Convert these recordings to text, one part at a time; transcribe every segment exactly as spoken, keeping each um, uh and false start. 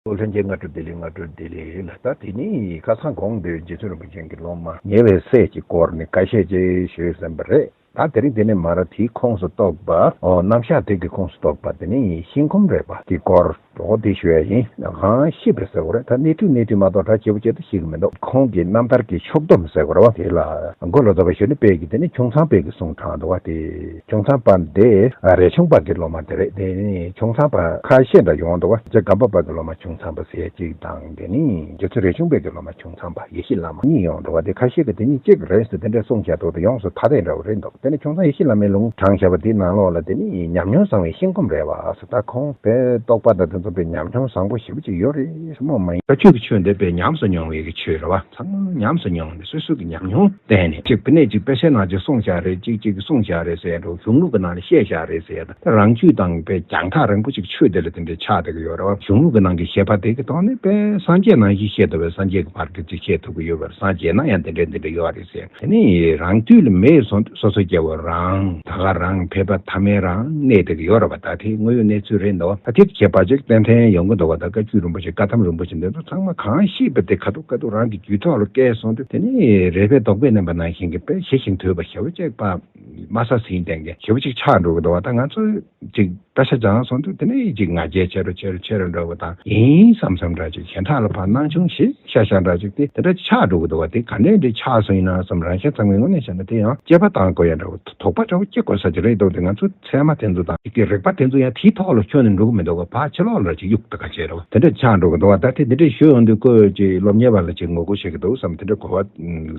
ལྷན་རྒྱས་སྔ་དྲོ་བདེ་ལེགས། སྔ་དྲོ་བདེ་ལེགས་ལ། ད་དེ་ནི་ཁ་སང་གོང་དུ་རྗེ་བཙུན་རིན་པོ་ཆེ་གི་སློབ་མ་ཉེ་བའི་སྲས་ཀྱི་སྐོར་ནས་ཁ་ཤས་ཅིག་ཞུས་ཟིན་པ་རེད། ད་དེ་རིང་དེ་ནས་མར་དེའི་ཁོངས་སུ་གཏོགས་པ། ཨོ། རྣམ་གཞག་དེ་གི་ཁོངས་སུ་གཏོགས་པ་དེ་ནི་ཤིང་ཁོམ་རས་པ་གི་སྐོར། འོ་དེ་ཞུ་ཡ་ཡིན། གང་ཤེས་པའི་ཟེར་བ་རེད། ད་གནས་ཚུལ་གནས་ཚུལ་མ་གཏོགས་ད་ཞིབ་པོ་ཅིག་ད་ཤེས་ཀྱི་མི་འདུག་ཁོང་གི་རྣམ་ཐར་གྱི་ཕྱོགས་བསྡོམས་ཟེར་བ་རེད་བ། དེ་ལ་མགོ་ལོག་ཙམ་ཞུས་ན་དཔལ་གྱི་དེ་ནི་ཁྱུང་ཚང་དཔལ་གྱི་གསུང་དྲངས་འདུག་བ། དེ་ཁྱུང་ཚང་པ་འདི་རས་ཆུང་པ་གི་སློབ་མ་དེ་རེད། དེ་ནི་ཁྱུང་ཚང་པ་ཁ་ཤས་འདྲ་ཡོང་འདུག་བ། རྗེ་སྒམ་པོ་པ་གི་སློབ་མ་ཁྱུང་ཚང་པ་ཟེར་གཅིག་དང་། དེ་ནི་རྗེ་བཙུན་རས་ཆུང་པ་གི་སློབ་མ་ཁྱུང་ཚང་པ་ཡེ་ཤེས་བླ་མ་གཉིས་ཡོང་འདུག་བ། དེ་ཁ་ཤས་ཀྱིས་དེ་གཉིས་གཅིག་རེད་ཟེར་དེ་འདྲ་གསུངས་བཞག་འདུག་དེ་ཡོངས་སུ་ཐ་དད་འདྲ་བོ་རེད་འདུག་དེ་ནི་ཁྱུང་ཚང་ཡེ་ཤེས་བླ་མའི་ལུང་དྲངས་བཞག་པ་དེའི་ནང་ལོགས་ལ་དེ་ནི་ཉམས་མྱོང་བཟང་བའི་ཤིང་ཁོམ་རས་པ་ཟེར། ད་ཁོང་པའི་རྟོགས་པ་དང་དེ་ཚོ་པའི་ཉམས་མྱོང་བཟང་པོ་ཞེ་པོ་ཅིག་ཡོད་རེད་སྨོ། མ་ཡིན་བཀའ་བརྒྱུད་ཀྱི་ཆོས་འདི་པའི་ཉམས་སུ་མྱོང་བའི་གི་ཆོས་རེད་བ། ཚང་མ་ཉམས་སུ་མྱོང་ནས་སོ་སོ་གི་ཉམས་མྱོང་བསྟན་ནས། གཅིག་དཔེར་ན་གཅིག་དཔེ་ཆའི་ནང་གཅིག་གསུངས་བཞག་རེད། གཅིག་གཅིག་གིས་གསུངས་བཞག་རེད་ཟེར་ཡ་འདྲ་བོ། གཞུང་ལུགས་ཀྱི་ནང་ལ་བཤད་བཞག་རེད་ཟེར་ཡ་དང་། ད་རང་རྒྱུད་དང་པའི་རྒྱང་ཐག་རིང་པོ་ཅིག་ཆོས་དེ་ལ་དེ་འདྲའི་ཆགས་བསྡད་ཀྱི་ཡོད་རེད་བ། གཞུང་ལུགས་ཀྱི་ནང་གི་བཤད་པ་དེ་གི་ཐོག་ནས་པའི་སངས་རྒྱས་ནང་བཞིན་བཤད་ཐུབ་པའི་སངས་རྒྱས་ཀྱི་བར་གྱི་ཅིག་བཤད་ཐུབ་ཀྱི་ཡོད་པར། སངས་རྒྱས་ན་ཡང་དེ་འདྲའི་དེ་འདྲ་ཡོད་རེད་ཟེར། དེ་ནི་རང་དུས་ལ་མེད་སོང་དུས་སོ་སོ་སྐྱེ་བོ་རང་ད་ག་རང་ཕལ་པ་ཐ་མལ་རང་གནས་བསྡད་ཀྱི་ཡོད་རེད་བ། ད་དེ་དངོས་ཡོད་གནས་ཚུལ་རེད་འདུག་ད་དེ་ཁྱད་པར་ཅིག་ཏན་ཏན་ཡོང་གི་འདུག་བ། ད་བཀའ་བརྒྱུད་རིན་པོ་ཆེ་བཀའ་ཐམ་རིན་པོ་ཆེ་འདི་ཚོ་ཚང་མ་གང་ཤེས་པ་དེ་ཁ་ཐུག་ཁ་ཐུག་རང་གི་རྒྱུད་ཐོག་ལ་བཀལ་སོང་དུས། དེ་ནི་རས་པའི་རྡོག་པས་མནན་པ་ནང་བཞིན་གྱི་དཔེ་ཞི་ཞིང་དུལ་བ་ཞེ་པོ་ཅིག་པ་དམའ་ས་ཟིན་ལྡན་གྱི་ཞེ་པོ་ཅིག་ཆགས་འགྲོ་གི་འདུག་བ། ད་ང་ཚོ་ཅིག་དཔེ་ཆ་སྦྱངས་སོང་དུས་དེ་ནས་ཅིག་ང་རྒྱལ་ཆེ་རུ་ཆེ་རུ་ཆེ་རུ་འགྲོ་བ་དང་། ཡིན་བསམ་བསམ་འདྲ་ཅིག་གཞན་དག་ལ་ཕར་སྣང་ཆུང་ཞིག་ཤ་ཤ་འདྲ་ཅིག་དེ་དེ་འདྲ་ཆགས་འགྲོ་གི་འདུག་བ། དེ་ག་ནས་འདྲ་ཆགས་སོང་ཡིན་ན་བསམ། རང་གཞན་ཚང་མའི་ངོས་ནས་བཤད་ན་དེ་ཡང་དཔྱད་པ་བཏང་དགོས་ཡ་འདྲ་བོ། དོགས་པ་འདྲ་བོ་སྐྱེ་དགོས་ས་ཅིག་རེད་འདུག་དེ་ང་ཚོ་ཚད་མ་དེ་ཚོ་དང་ཅིག་གི་རིག་པ་དེ་ཚོ་ཡང་དེའི་ཐོག་ལ་ཁྱོན་ནས་འགྲོ་གི་མི་འདུག་ག་ཕར་ཕྱི་ལོགས་ལ་ཅིག་གཡུག་ད་ག་བྱས་རེད་བ། དེ་འདྲ་ཆགས་འགྲོ་གི་འདུག་བ། ད་དེ་འདི་འདྲ་ཞུ་ཡོང་དུས་ཁོས་ཅིག་སློབ་གཉེར་བ་ལ་ཅིག་ངོ་རྒོལ་བྱེད་ཀྱི་འདུག་བསམ། དེ་འདྲ་གོ་བ་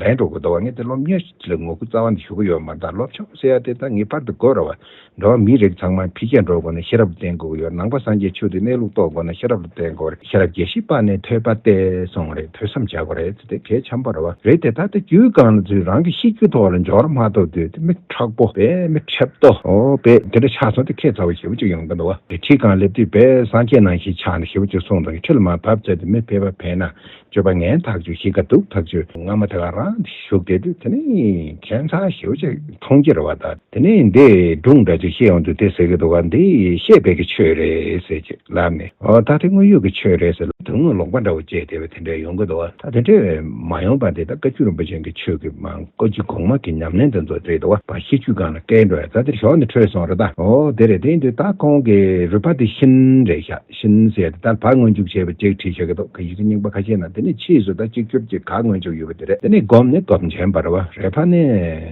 ལེན་འགྲོ་གི་འདུག་བ། ངས་དེ་སློབ་གཉེར་ལ་ངོ་རྒོལ་རྩ་བ་ནས་ཞུ་གི་ཡོད་མ་རེད། ད་སློབ་སྦྱོང་ཟེར་ཡ་དེ་ད་ངེས་པར་དུ་དགོས་རེད་བ། འགྲོ་བ་མིའི་རིགས་ཚང་མ་འཕེལ་རྒྱས་འགྲོ་དགོས་ན་ཤེས་རབ་ལ་བརྟེན་དགོས་ཀྱི་ཡོད། ནང་པ་སངས་རྒྱས་ཆོས་འདི་གནས་ལུགས་རྟོགས་དགོས་ན་ཤེས་རབ་ལ་བརྟེན་དགོས་རེད། ཤེས་རབ་དགྱེས་ཤིང་དཔལ་ནི་ཐོས་པ་སྟེ་གསུངས་རེད། ཐོས་བསམ་བྱ་དགོས་རེད་ཟེར། དེ་གལ་ཆེན་པོ་རེད་བ། རེད་དེ་ད་ལྟ་རྒྱུད་སྒང་ལ་ཚུར་རང་གི་ཤེས་རྒྱུད་ཐོག་ལ་འབྱོར་མ་ཐུབ་དུས་དེ་མི་མཁྲེགས་པོ་བས་མི་འཁྲབ་ཏོ་ཨོ་བས་དེ་འདྲ་ཆགས་སོང་དུས་ཁྱད་མཚར་བ་ཞེ་པོ་ཅིག་ཡོང་གི་འདུག་བ། དེ་ཁྲིའི་སྒང་སླེབས་དུས་བས་སངས་རྒྱས་ནང་བཞིན་ཆགས་ནས་ཞེ་པོ་ཅིག་གསུངས་འདུག་ཁྲི་ལ་མར་བབས་ཚར་དུས་མི་ཕལ་པ་ཕལ་ན་སྤྱོད་པ་ངན་ཐག་ཆོད། གཤིས་ཀ་སྡུག་ཐག་ཆོད། སྔ་མ་དེ་ག་རང་དེ་བཞུགས་བསྡད་དུས་དེ་ནི་ཁྱད་མཚར་ཞེ་པོ་ཅིག་མཐོང་རྒྱུ་རེད་བ། ད་དེ་ནས་འདི་སྒྲུང་འདྲ་ཅིག་བཤད་ཡོང་དུས་དེ་ཟེར་གི་འདུག་ག་འདི་བཤད་པའི་གི་ཆོས་རེད་ཟེར་ཅིག་ལབ་ནས། ཨོ་ད་དེ་དངོས་ཡོད་ཀྱི་ཆོས་རེད་ཟེར་ལ་དོན་དངོས་ལོག་པ་འདྲ་བོ་བྱས་བསྡད་པ་དེ་འདྲ་ཡོང་གི་འདུག་བ། ད་དེ་འདྲ་མ་ཡོང་པ་དེ་ད་བཀའ་བརྒྱུད་རིན་པོ་ཆེ་གི་ཆོས་ཀྱི་མ་བཀའ་བརྒྱུད་གོང་མ་གི་ཉམས་ལེན་དེ་ཚོ་རེད་འདུག་བ། ཕར་ཤེས་རྒྱུད་སྒང་ལ་བསྐྱལ་འགྲོ་ཡ། ད་དེ་ཞོར་ནས་འཕྲོས་སོང་རེད་ད། ཨོ་དེ་རེད། དེ་ཡིན་དུས་ད་ཁོང་གི་རུས་པ་དེ་ཤིང་རེད་ཤག་ཤིང་ཟེར་ཡ་དེ་ད་བར་སྔོན་འཇུག་བྱས་པ་ཅིག་བྲིས་བཞག་གི་འདུག་ཁ་ཤས་རྙིང་པ་ཁ་ཤས་ན་དེ་ནས་ཕྱིས་སུ་ད་གཅིག་གྱུར་གྱི་གར་སྔོན་འཇུག་ཡོད་པ་དེ་རེད། དེ་ནས་སྒོམ་ནི་སྒོམ་ཆེན་པ་རེད་བ། རས་པ་ནི་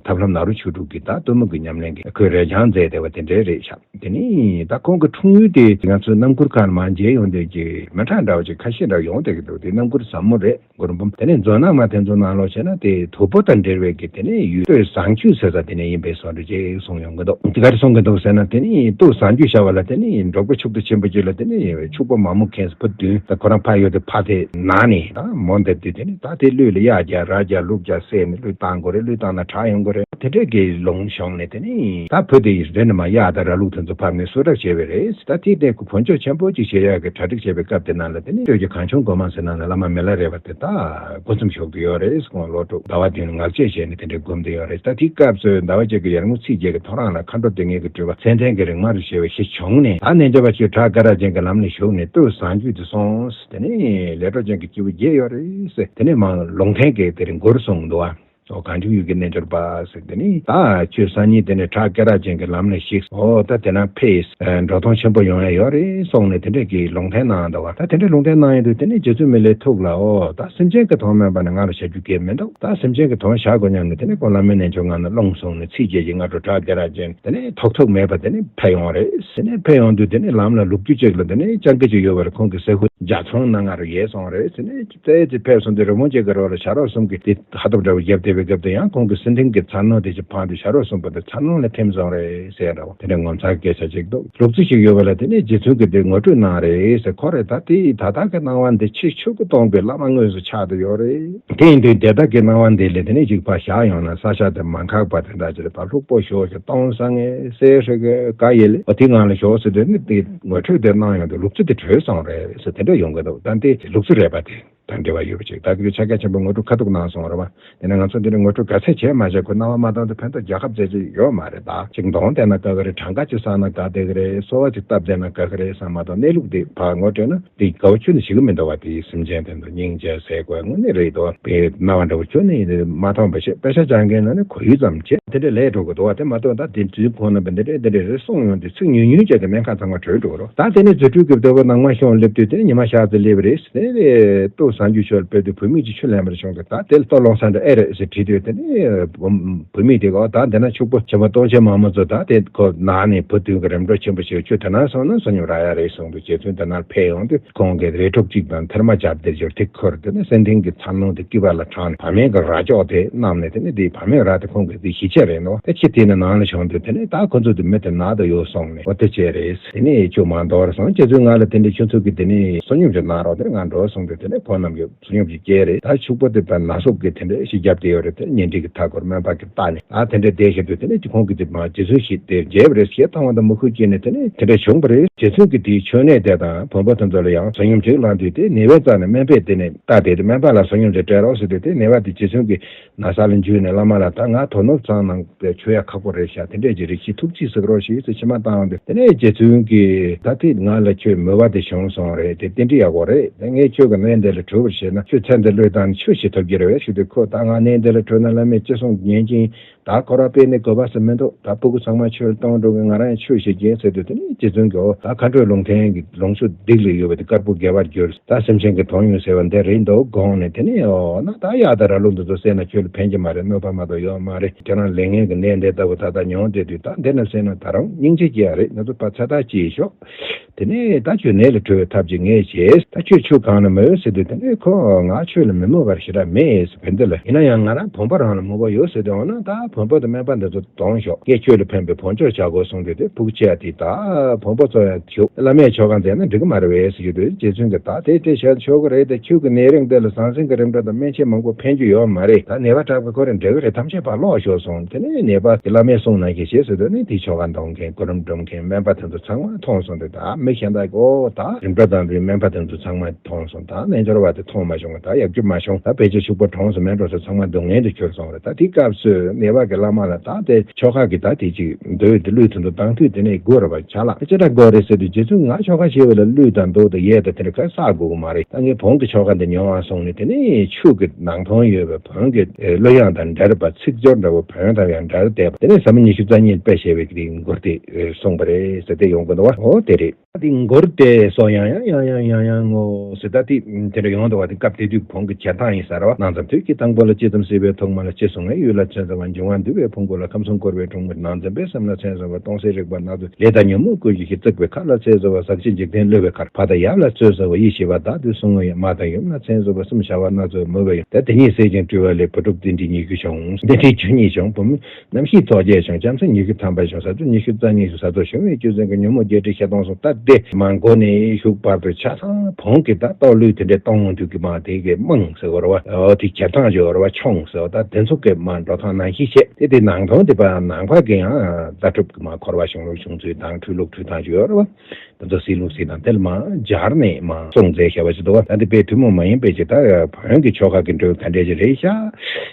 ཐབས་ལམ་ནཱ་རོ་ཆོས་དྲུག་གི་ད་གཏུམ་མོ་གི་ཉམས་ལེན་གྱི་ཁོས་རས་བྱང་མཛད་བསྡད་པ་དེ་འདྲའི་རེད་ཤག་དེ་ནས་ད་ཁོང་གི་འཁྲུངས་ཡུལ་དེ་ང་ཚོའི་རྣམ་མགུར་ཁག་ནང་མཇལ་ཡོང་དུས་ཀྱི་མི་གྲངས་འདྲ་བ་ཅིག་ཁ་ཤས་འདྲ་ཡོང་བསྡད་ཀྱི་འདུག་དེ་རྣམ་མགུར་ཟབ་མོ་རེད། མགུར་འབུམ། དེ་ནས་མཛོ་ནག་མ་དེ་ཚོ་ནང་ལོགས་བྱས་ན་དེ་དུ་པོ་དང་འབྲེལ་བའི་གི་དེ་ནས་ཡུལ་སྟོད་བཟང་རྒྱུད་ཟེར་ས་དེ་ནས་ཡིན་པའི་བཟོ་འདྲ་ཅིག་གསུངས་ཡོང་གི་འདུག་དེ་ག་རེ་གསུང་གི་འདུག་ཟེར་ན། དེ་ནས་སྟོད་བཟང་རྒྱུད་བྱ་བ་ལ་དེ་ནས་འབྲོག་པ་ཕྱུག་བདག་ཆེན་པོ་ཅིག་ལ་དེ་ནས་ཕྱུག་པོ་མ་མོ་ཁེངས་སུ་ཕུ་བདུན་ད་ཁོ་རང་ཕ་ཡོད་དེ་ཕ་དེ་ན་ནས་ད་མོ་འདེབས་དུས་དེ་ནས་ད་དེ་ལུས་ལ་གཡག་རྒྱག་ར་རྒྱག་ལུག་རྒྱག་བསད་ནས་ལུས་བཏང་དགོས་རེད། ལུས་བཏང་ན་དྲག་ཡོང་གི་རེད། དེ་འདྲས་ཀྱི་ལུང་བྱུང་ནས་དེ་ནས་ད་བུ་དེ་ཡིས་རེ་ནས་མ་གཡག་དང་ར་ལུག་དེ་ཚོ་ཕབ་ནས་གསོལ་རས་བྱས་པ་རེད། ད་དེའི་སྟེང་གི་བོན་ཆོས་ཆེན་པོ་ཅིག་བྱེད་ཡག་གི་གྲ་སྒྲིག་བྱེད་པའི་སྐབས་དེ་ནང་ལ་དེ་ནས་སྟོད་ཀྱི་གངས་ལྗོངས་སྒོ་མང་ཟེར་ནང་ལ་བླ་མ་མི་ལ་རས་པ་དེ་ད་འགོ་འཛོམས་ཞུགས་བསྡད་ཡོད་རེད། ཁོང་ལོ་དྲུག་ཟླ་བ་བདུན་ལ་ངག་བཅད་བྱས་ནས་དེ་འདྲའི་སྒོམ་བསྡད་ཡོད་རེད། ད་དེའི་སྐབས་སུ་ཟླ་བ་གཅིག་གི་ཡར་ངོ་ཚེས་བརྒྱད་ཀྱི་ཐོ་རངས་ལ་མཁའ་འགྲོ་སྡེ་ལྔའི་གི་སྤྲུལ་པ་མཚན་ལྡན་གྱི་རིག་མ་རུ་བྱེད་པའི་གཞི་བྱུང་ནས། ད་རྣལ་འབྱོར་པ་ཚོས་བྲག་སྐེ་རགས་ཅན་གྱི་ལམ་ལ་ཞུགས་ནས་སྟོད་བཟང་རྒྱུད་དུ་སོང་། དེ་ནས་ལས་འཕྲོ་ཅན་གྱི་སྐྱེས་བུ་བརྒྱད་ཡོད་རེད་ཟེར། དེ་ནས་མར་ལུང་བསྟན་གྱི་དེ་རིང་མགུར་གསུངས་འདུག་ཨ། ཨོ་གངས་ལྗོངས་ཡུལ་གྱི་རྣལ་འབྱོར་པ་ཟེར། དེ་ནི་ད་ཁྱོད་སང་ཉིན་དེ་ནས་བྲག་སྐེ་རགས་ཅན་གྱི་ལམ་ལ་གཤེགས། ཨོ་ད་དེ་ན་ཕེབས། འགྲོ་སྟངས་ཆེན་པོ་ཡོང་ཡ་ཡོད་རེད་གསུངས་ནས་དེ་འདྲས་ཀྱི་ལུང་བསྟན་གནང་འདུག་བ། ད་དེ་འདྲས་ལུང་བསྟན་གནང་ཡོང་དུས་དེ་ནས་རྗེ་བཙུན་མི་ལའི་ཐུགས་ལ། ཨོ་ད་སེམས་ཅན་གྱི་དོན་མེད་པ་ནི་ང་ལ་བྱ་རྒྱུ་གལ་མི་འདུག་ད་སེམས་ཅན་གྱི་དོན་བྱ་དགོས་སྙམ་ནས་དེ་ནས་ཁོང་བླ་མའི་རྣལ་འབྱོར་ངང་ནས་ལུང་གསུངས་ནས་ཚིགས་བཅད་ཀྱི་སྔ་དྲོ་བྲག་སྐེ་རགས་ཅན་དེ་ནས་ཐོགས་ཐུག་མེད་པ་དེ་ནས་ཕེབས་ཡོང་རེད། དེ་ནས་ཕེབས་ཡོང་དུས་དེ་ནས་ལམ་ལ་ལུག་ཁྱུ་གཅིག་ལ་དེ་ནས་སྤྱང་ཀི་གཅིག་ཡོད་པར་ཁོང་གི་སེ་ཧུ་རྒྱ་ཚོང་ནང་ང་རུ་ཡལ་སོང་རེད། དེ་ནས་ཙེ་ཙེ་ཕེབས་སོང་དུས་རི་མོ་གཅིག་གི་རོ་ལ་བྱ་རོག་གསུམ་གྱིས་དེ་ཧ་ཐོབ་འདྲ་བོ་བརྒྱབ་བསྡད་པའི་སྐབས་དུ་ཡང་ཁོང་གི་སེམས་གཏིང་གི་ཚ་ནོ་དེ་ཅིག་འཕངས་དུས་བྱ་རོག་གསུམ་པོ་དེ་ཚ་ནོ་ལ་ཐིམ་སོང་རེད་ཟེར་འདྲ་བོ་དེ་འདྲ་ངོ་མཚར་སྐད་ཆ་ཅིག་འདུག་ལུག་རྫི་ཞིག་ཡོད་པ་ལ་དེ་ནས་རྗེ་བཙུན་གྱིས་དེ་ངོ་སྤྲོད་གནང་རེད་ཟེར། ཁོ་རེ་ད་དེ་ད་ལྟ་གི་སྣང་བ་འདི་ཕྱི་ཆོས་སྐུ་སྟོང་པའི་བླ་མ་དངོས་སུ་ཆགས་བསྡད་ཡོད་རེད། དེ་ཡིན་དུས་དེ་དག་གི་སྣང་བ་འདི་ལས་དེ་ནས་ཅིག་ཕར་བཞག་ཡོང་ན་ས་ཆ་དེ་མ་འགག་པ་དེ་འདྲ་ཅིག་ལ་ད་ལྷུག་པོ་ཞོག་ཅིག་གཏོང་ས་ངེས་ཟེར་ཧྲི་གི་ག་ཡེ་ལེ་འོ་དེ་ངང་ལ་ཞོག་ཟེར་དུས་ནི་དེ་ངོ་སྤྲོད་དེ་གནང་ཡོང་དུས་ལུག་རྫི་དེ་བྲོས་སོང་རེད་ཟེར་དེ་འདྲ་ཡོང་གི་འདུག་ད་དེ་ལུག་རྫི་རས་པ་དེ། དང་འབྲེལ་བ་ཡོད་པ་ཅིག་ད་གི་ཕྱག་རྒྱ་ཆེན་པོ་ངོ་སྤྲོད་ཁ་ཐུག་གནང་སོང་རེད་བ། དེ་ནས་ང་ཚོ་འདི་ནས་ངོ་སྤྲོད་ག་ཚད་བྱས་མ་བྱས་ཁོ་སྣང་བ་མ་བཏང་དུས་ཕན་ཐོགས་རྒྱལ་ཁབ་བཙལ་རྒྱུ་ཡོད་མ་རེད། ད་ཅིག་གདོང་བསྟན་ན་དགའ་གི་རེད། གྲངས་ཀ་ཅིག་བསགས་ན་དགའ་བསྡད་གི་རེད། གསོལ་བ་ཅིག་བཏབ་བསྡད་ན་དགའ་གི་རེད་བསམ་མ་གཏོགས་གནས་ལུགས་འདི་ཕར་ངོ་སྤྲོད་ན་འདི་དགའ་བོ་ཁྱོན་ནས་ཞིག་གི་མི་འདུག་བ། དེ་སེམས་ཅན་དེ་ཚོ་སྙིང་རྗེ་ཟེར་དགོས་དངོས་གནས་རེད་འདུག་དཔེ་སྣང་བ་འདྲ་བོ་ཁྱོན་ནས་མ་མཐོང་བ་ཞིག་དཔེ་ཆ་སྦྱང་མཁན་ནང་ནས་གོ་ཡུལ་ཙམ་བྱས་དེ་འདྲས་ལས་འགྲོ་གི་འདུག་བ། དེ་མ་གཏོགས་ད་དེ་དུས་ཁོང་རྣམ་པས་འདི་འདྲས་འདི་འདྲས་རེད་གསུངས་ཡོང་དུས་ཚིག་ཉུང་ཉུང་བྱས་ཏེ་སྨན་ཁང་ཚང་མ་གྲོལ་འགྲོ་གི་རེད། ད་དེ་ནས་རྫུ་འཕྲུལ་གྱི་སྡེ་པ་ནང་མ་ཤོང་སླེབས་དུས་དེ་ནས་ཉི་མ་ཞག་ཙམ་སླེབས་པ་རེད། དེ་ནས་ལྟོ་བཟང་རྒྱུ་ཆོག་སླེབས་དུས་བུད་མེད་ཀྱི་ཆུ་ལེན་པར་བྱུང་སྟེ་ད་དེ་ལྟོ་སློང་ས་འདྲ་ཨེ་རེད་ཟེར་དྲིས་དུས་དེ་ནས་བུད་མེད་དེ་ག་ད་འདི་ན་ཕྱུག་པོ་ཆེན་པོ་སྟོབས་ཆེན་མང་མོ་ཚོ་ད་དེ་ཁོ་ནང་ནས་བུ་སྟོན་གྱི་རིམ་གྲོ་ཆེན་པོ་ཞིག་ཁྱོད་དེ་ན་སོང་ན་བསོད་སྙོམས་རག་ཡ་རེད་གསུངས་འདུག་རྗེ་བཙུན་དེ་ནར་ཕེབས་ཡོང་དུས་ཁོང་གིས་རས་ཁྲོག་གཅིག་དང་ཐེར་མ་བརྒྱབ་སྟེ་འབྱོར་ཐིག་ཁུར་དེ་ནས་སེང་ལྡེང་གི་ཚ་སྣུམ་དེ་སྐེད་པ་ལ་དྲངས་ནས་བ་མེད་ཀྱི་རྭ་ཅོ་དེ་བསྣམས་ནས་དེ་ནས་དེའི་བ་མེད་རྭ་དེ་ཁོང་གིས་དེ་ཞི་བྱེད་རེད་ནོ། དེ་ཕྱིར་དེ་ནས་ནང་ལ་བྱོན་དུས་དེ་ནས་ད་ཁོ་ཚོ་དེ་མི་དེ་ནང་དུ་ཡོད་སོང་ནས་འོ་དེ་བྱས་རེད། དེ་ནས་ཁྱོད་མ་འདོར་སོང་རྗེ་བཙུན་ང་ལ་དེ་འདྲའི་ཁྱོད་ཚོ་གིས་དེ་ནས་བསོད་སྙོམས་ཅིག་གནང་རོགས་དེ་ང་འགྲོ་སོང་དུས་དེ་ནས་ཁོ་རྣམས་ཀྱིས་བསོད་སྙོམས་ཀྱི་སྐྱེལ་རེད། ད་ཕྱུག་པོ་དེ་ད་ན་ཟུག་གི་དེ་འདྲ་ཞིག་བརྒྱབ་བསྡད་ཡོད་རེད། དེ་ཉལ་ཁྲི་གི་མཐའ་སྐོར་སྨན་པ་གིས་བལྟས་ནས་ད་དེ་འདྲ་བསྡད་བཞག་དུས་དེ་ནས་ཁོང་གིས་དེ་མ་རྗེ་བཙུན་ཞིག་དེ་མཇལ་བ་རེད་ཞེས་མཐོང་བ་དང་མོས་གུས་སྐྱེས་ནས་དེ་ནས་དེ་འདྲ་བྱུང་བ་རེད། རྗེ་བཙུན་གྱིས་དེའི་མཆོད་གནས་དེ་དང་བོན་པོ་དེ་ཚོ་ལ་ཡང་བསོད་སྙོམས་ཅིག་བླངས་དུས་དེ་ནད་པའི་རྩ་ནས་སྨན་པས་དེ་ནས་བལྟས་ཏེ་དེ་སྨན་པ་ལ་བསོད་སྙོམས་ཅིག་སྤྲད་རོགས་ཟེར་དུས་དེ་ནད་པ་དེ་རྗེ་བཙུན་གྱི་ན་བཟའ་ལ་འཇུས་ནས་བླ་མ་ལ་ད་ང་དོ་ནུབ་ཚང་ནང་དེ་མཆོད་ཡ་ཁག་པོ་རེད་ཤག་དེ་འདྲས་ཀྱི་རིགས་ཤིག་ཐུགས་རྗེས་གཟིགས་རོགས་ཞེས་ཟེར་མཆི་མ་བཏང་འདུག་དེ་ནས་རྗེ་བཙུན་གྱིས་ད་ཐེངས་ང་ལ་ཁྱོད་མོས་པ་དེ་བྱུང་སོང་རེད། དེ་རྟེན་འབྲེལ་ཡག་པོ་རེད། དེ་ངས་ཁྱོད་ཀྱི་གནས་འདི་ལ་གྲོལ་བར་བྱེད་ན་ཁྱོད་ཚེ་འདི་བློས་བཏང་ནས་ཆོས་ཞིག་ཐོབ་ཀྱི་རེད་པས་ཞུས་དུས་ཁོ་ད་ང་གནས་འདི་ལ་གྲོལ་ན་བླ་མས་ཅི་གསུང་ཉན་གྱིན་ད་ཁོ་རང་དཔེ་ནི་དགོས་པ་ཟེར་མི་འདུག་ད་ཕྲུ་གུ་ཚང་མ་ཆོས་ལ་གཏོང་འགྲོ་གི་ང་རང་ཡང་ཆོས་ཞིག་བྱེད་ཟེར་དུས་དེ་ནས་རྗེ་བཙུན་གྱིས་འོ་ད་མཁའ་འགྲོའི་ལུང་བསྟན་གྱི་ལོངས་སྤྱོད་སྡིག་ལས་གཡོས་པ་དེ་དཀར་པོ་དགེ་བར་འགྱུར། ད་སེམས་ཅན་གྱི་དོན་ཡོད་ཟེར་བ་འདི་རེད་འདུག་དགོངས་ནས་དེ་ནས་འོ་ན་ད་གཡག་དང་ར་ལུག་འདི་ཚོ་བསད་ན་ཁྱོད་ལ་ཕན་གྱི་མ་རེད། གནོད་པ་མ་གཏོགས་ཡོད་མ་རེད། ཁྱེད་རང་ལས་ངན་གྱི་གནས་འདི་ལྟ་བུ་ད་ལྟ་མྱོང་བསྡད་དུས་ད་འདི་ན་བསད་ན་ད་རུང་སྙིང་རྗེ་སྐྱེ་ཡ་རེད། ང་ཚོ་ཕར་ཚེ་ཐག་བཅད་ཤོག་དེ་ནས་ད་ཁྱོད་ནད་ལས་གྲོལ་བའི་ཐབས་ཅིག་ངས་བྱེད། ད་ཁྱོད་ཆུ་གང་ནས་མོས་ཟེར་དུས་དེ་ནས་ཁོ་ང་ཆོས་ལ་མི་མོས་པར་ཞེ་དྲག་མེད་ཟེར་བན་དེ་ལ་ཡིན་ན་ཡང་ང་རང་བོན་པོ་རང་ལ་མོས་པ་ཡོད་ཟེར་དུས་འོ་ན་ད་བོན་པོ་དང་སྨན་པ་འདི་ཚོ་གཏོང་ཤོག་ངས་ཁྱོད་ལ་ཕན་པའི་བོན་ཆོས་བྱ་དགོས་གསུངས་དུས་དེ་ཕྲུ་གུ་ཆེ་ཡ་དེ་ད་བོན་པོ་ཚོ་ཡང་ཞུགས་བླ་མས་ཆོ་ག་མཛད་ན་འགྲིག་གི་མ་རེད་པས་ཟེར་གྱི་དུས་རྗེ་བཙུན་གྱིས་ད་དེ་དེ་བྱས་ཆོག་གི་རེད། དེ་ཁྱོད་ཀྱི་ནད་རིགས་འདི་ལ་ཟང་ཟིང་གི་རིམ་གྲོ་དང་སྨན་དཔྱད་མང་པོ་ཕན་རྒྱུ་ཡོད་མ་རེད། ད་ནད་པ་དྲག་པའི་ཁོ་རང་འགྲིག་གི་རེད། ཐམས་ཅད་ཕར་ལོག་ཤོག་གསུངས། དེ་ནས་ནད་པ་གི་བླ་མས་གསུངས་ནང་བཞིན་བྱས་ཟེར་དུས་ནི་དེའི་ཆོ་ག་འདོན་མཁན་གོ་རིམ་སྒྲུབ་མཁན་སྨན་པ་དེ་ཚོ་ཚང་མ་མཐོང་སོང་སྟེ་ད་མི་གཞན་དག་གིས་ཨོ་ད་རིམ་གྲོ་དང་པོའི་སྨན་པ་དེ་ཚོ་ཚང་མ་མཐོང་སོང་། ད་རྣལ་འབྱོར་བ་དེ་མཐོང་མ་བྱུང་། ད་ཡག་རྒྱུ་མ་བྱུང་། ད་ཕལ་ཆེར་ཕྱུག་པོ་གྲོངས་སོང་། སྨན་གྲོགས་ཚོ་ཚང་མ་སྡུག་བསྔལ་དུ་གྱུར་སོང་རེད། ད་དེའི་སྐབས་སུ་ནད་པ་གི་བླ་མ་ལ་ད་དེ་ཆོ་ག་གི་ད་དེ་ཅིག་མདོའི་དེ་གླུད་དེ་ཚོ་བཏང་དུས་དེ་ནས་དགོས་རེད་པ། བྱ་ལ་ཅི་འདྲ་དགོས་རེད་ཟེར་དུས་རྗེ་བཙུན་ང་ཆོ་ག་བྱེད་པ་ལ་གླུད་དང་མདོ་དང་ཡས་དང་དེ་འདྲ་ག་བསགས་དགོས་ཀྱི་མ་རེད། ད་ངས་བོན་གྱི་ཆོ་ག་འདི་མྱོང་བ་སོང་ནས་དེ་ནས་ཆོས་ཀྱི་ནང་དོན་ཡོད་པའི་བོན་གྱི་གླུ་དབྱངས་དང་འབྲེལ་བ་ཚིག་སྦྱོར་འདྲ་བོ་བོན་དང་ཡང་འབྲེལ་བསྡད་པ་དེ་ནས་ཟབ་མོ་ཉི་ཤུ་རྩ་གཉིས་དཔེ་བཤད་པའི་གི་མགུར་དེ་གསུངས་པ་རེད་ཟེར་དེ་ཡོང་གི་འདུག་བ། འོ་དེ་རེད། དེ་མགུར་དེ་སོགས་ཡང་ཡང་ཡང་ཡང་ཡང་ཡང་ངོ་ཟེར་ད་དེ་དེ་འདྲ་ཡོང་འདུག་བ། དེ་སྐབས་དེ་དུས་བོན་གྱི་གྱེར་སྟངས་ཡིན་ས་རེད་བ། ནང་ཙམ་དུས་ཀྱི་དང་པོ་ལ་ཅི་ཙམ་སྲིད་པའི་ཐོག་མ་ལ་ཅི་གསུང་བའི་ཡུལ་ལ་ཚེ་འཛིན་པ། འབྱུང་བ་འདུལ་བའི་ཕུང་པོ་ལ་ཁམས་གསུམ་བསྐོར་བའི་གྲོང་མི། ནང་འཛིན་པའི་སེམས་ལ་ཚེ་འཛིན་པ། སྟོང་གསལ་རིག་པ་སྣ་ཚོགས་ལས་དང་ཉོན་མོངས་ཀུན་གྱི་གཞི། བརྩེགས་པའི་མཁའ་ལ་ཚེ་འཛིན་པ། ཟག་བཅས་འཇིག་རྟེན་གློད་པའི་མཁར། བར་དང་ཡབ་ལ་ཚེ་འཛིན་པ། ཡེ་ཤེས་པ་བདག་ཏུ་བཟུང་བའི་མ་དང་ཡུམ་ལ་ཚེ་འཛིན་པ། གསུམ་བྱ་བ་སྣ་ཚོགས་མོས་པའི་ཡུམ། དེ་དེ་ཉིད་གསལ་ཞིང་སྤྲུལ་བ་ལས། བུ་ཕྲུག་རྟེན་འབྲེལ་ཉེ་རྒྱུ་བྱུང་། རྟེན་འབྲེལ་རྒྱུ་གཉིས་བྱུང་། བུ་མོ་རྣམ་ཤེས་ཚོགས་བརྒྱད་བྱུང་། བྱམས་སེམས་ཉི་ཤུ་ཐམ་པ་བྱུང་། ཟ་ཚོད་ཉི་ཤུ་རྩ་གཉིས་བྱུང་། ཟ་ཚོད་བྱུང་བའི་རྒྱུ་མཚན་གྱིས་ཉོན་མོངས་བརྒྱད་ཁྲི་བཤད་སྟོང་གསུངས། ད་དེ་མ་མགོ་ནས་གཞུག་བར་དུ་ཆ་ཚང་བོན་གྱི་ད་གཏོར་གླུད་དེ་འདྲའི་གཏོང་འོང་དུས་ཀྱི་མ་དེ་གི་རྨང་ཟེར་བ་རེད་བ། ཨོ་དེ་གྱེར་སྟངས་ཅིག་ཡོད་རེད་བ། མཆོང་ཟེར་བ། ད་དེ་ཚོ་གི་མ་འགྲོ་སྟངས་ནང་བཞིན་བྱས་དེ་དེ་ནང་དོན་དེ་པ་ནང་པ་གི་ཡང་ལྟ་གྲུབ་ཀྱི་མ་འཁོར་བ་གཞུང་ལུགས་བྱུང་ཚུལ་དང་འཁྲུལ་ལུགས་འཁྲུལ་སྟངས་ཅིག་ཡོད་རེད་བ། དེ་ཚོ་སྲིད་ལུགས་སྲིད་དང་དེ་ལ་མ་སྦྱར་ནས་མ་གསུངས་མཛད་བཞག་པ་ཞིག་འདུག་བ། ད་འདི་དཔེ་ཐུན་མོང་མ་ཡིན་པའི་ཅིག་ད་བོན་གྱི་ཆོ་ག་གི་འགྲོས་ག་འདྲས་ཅིག་རེད་ཤག་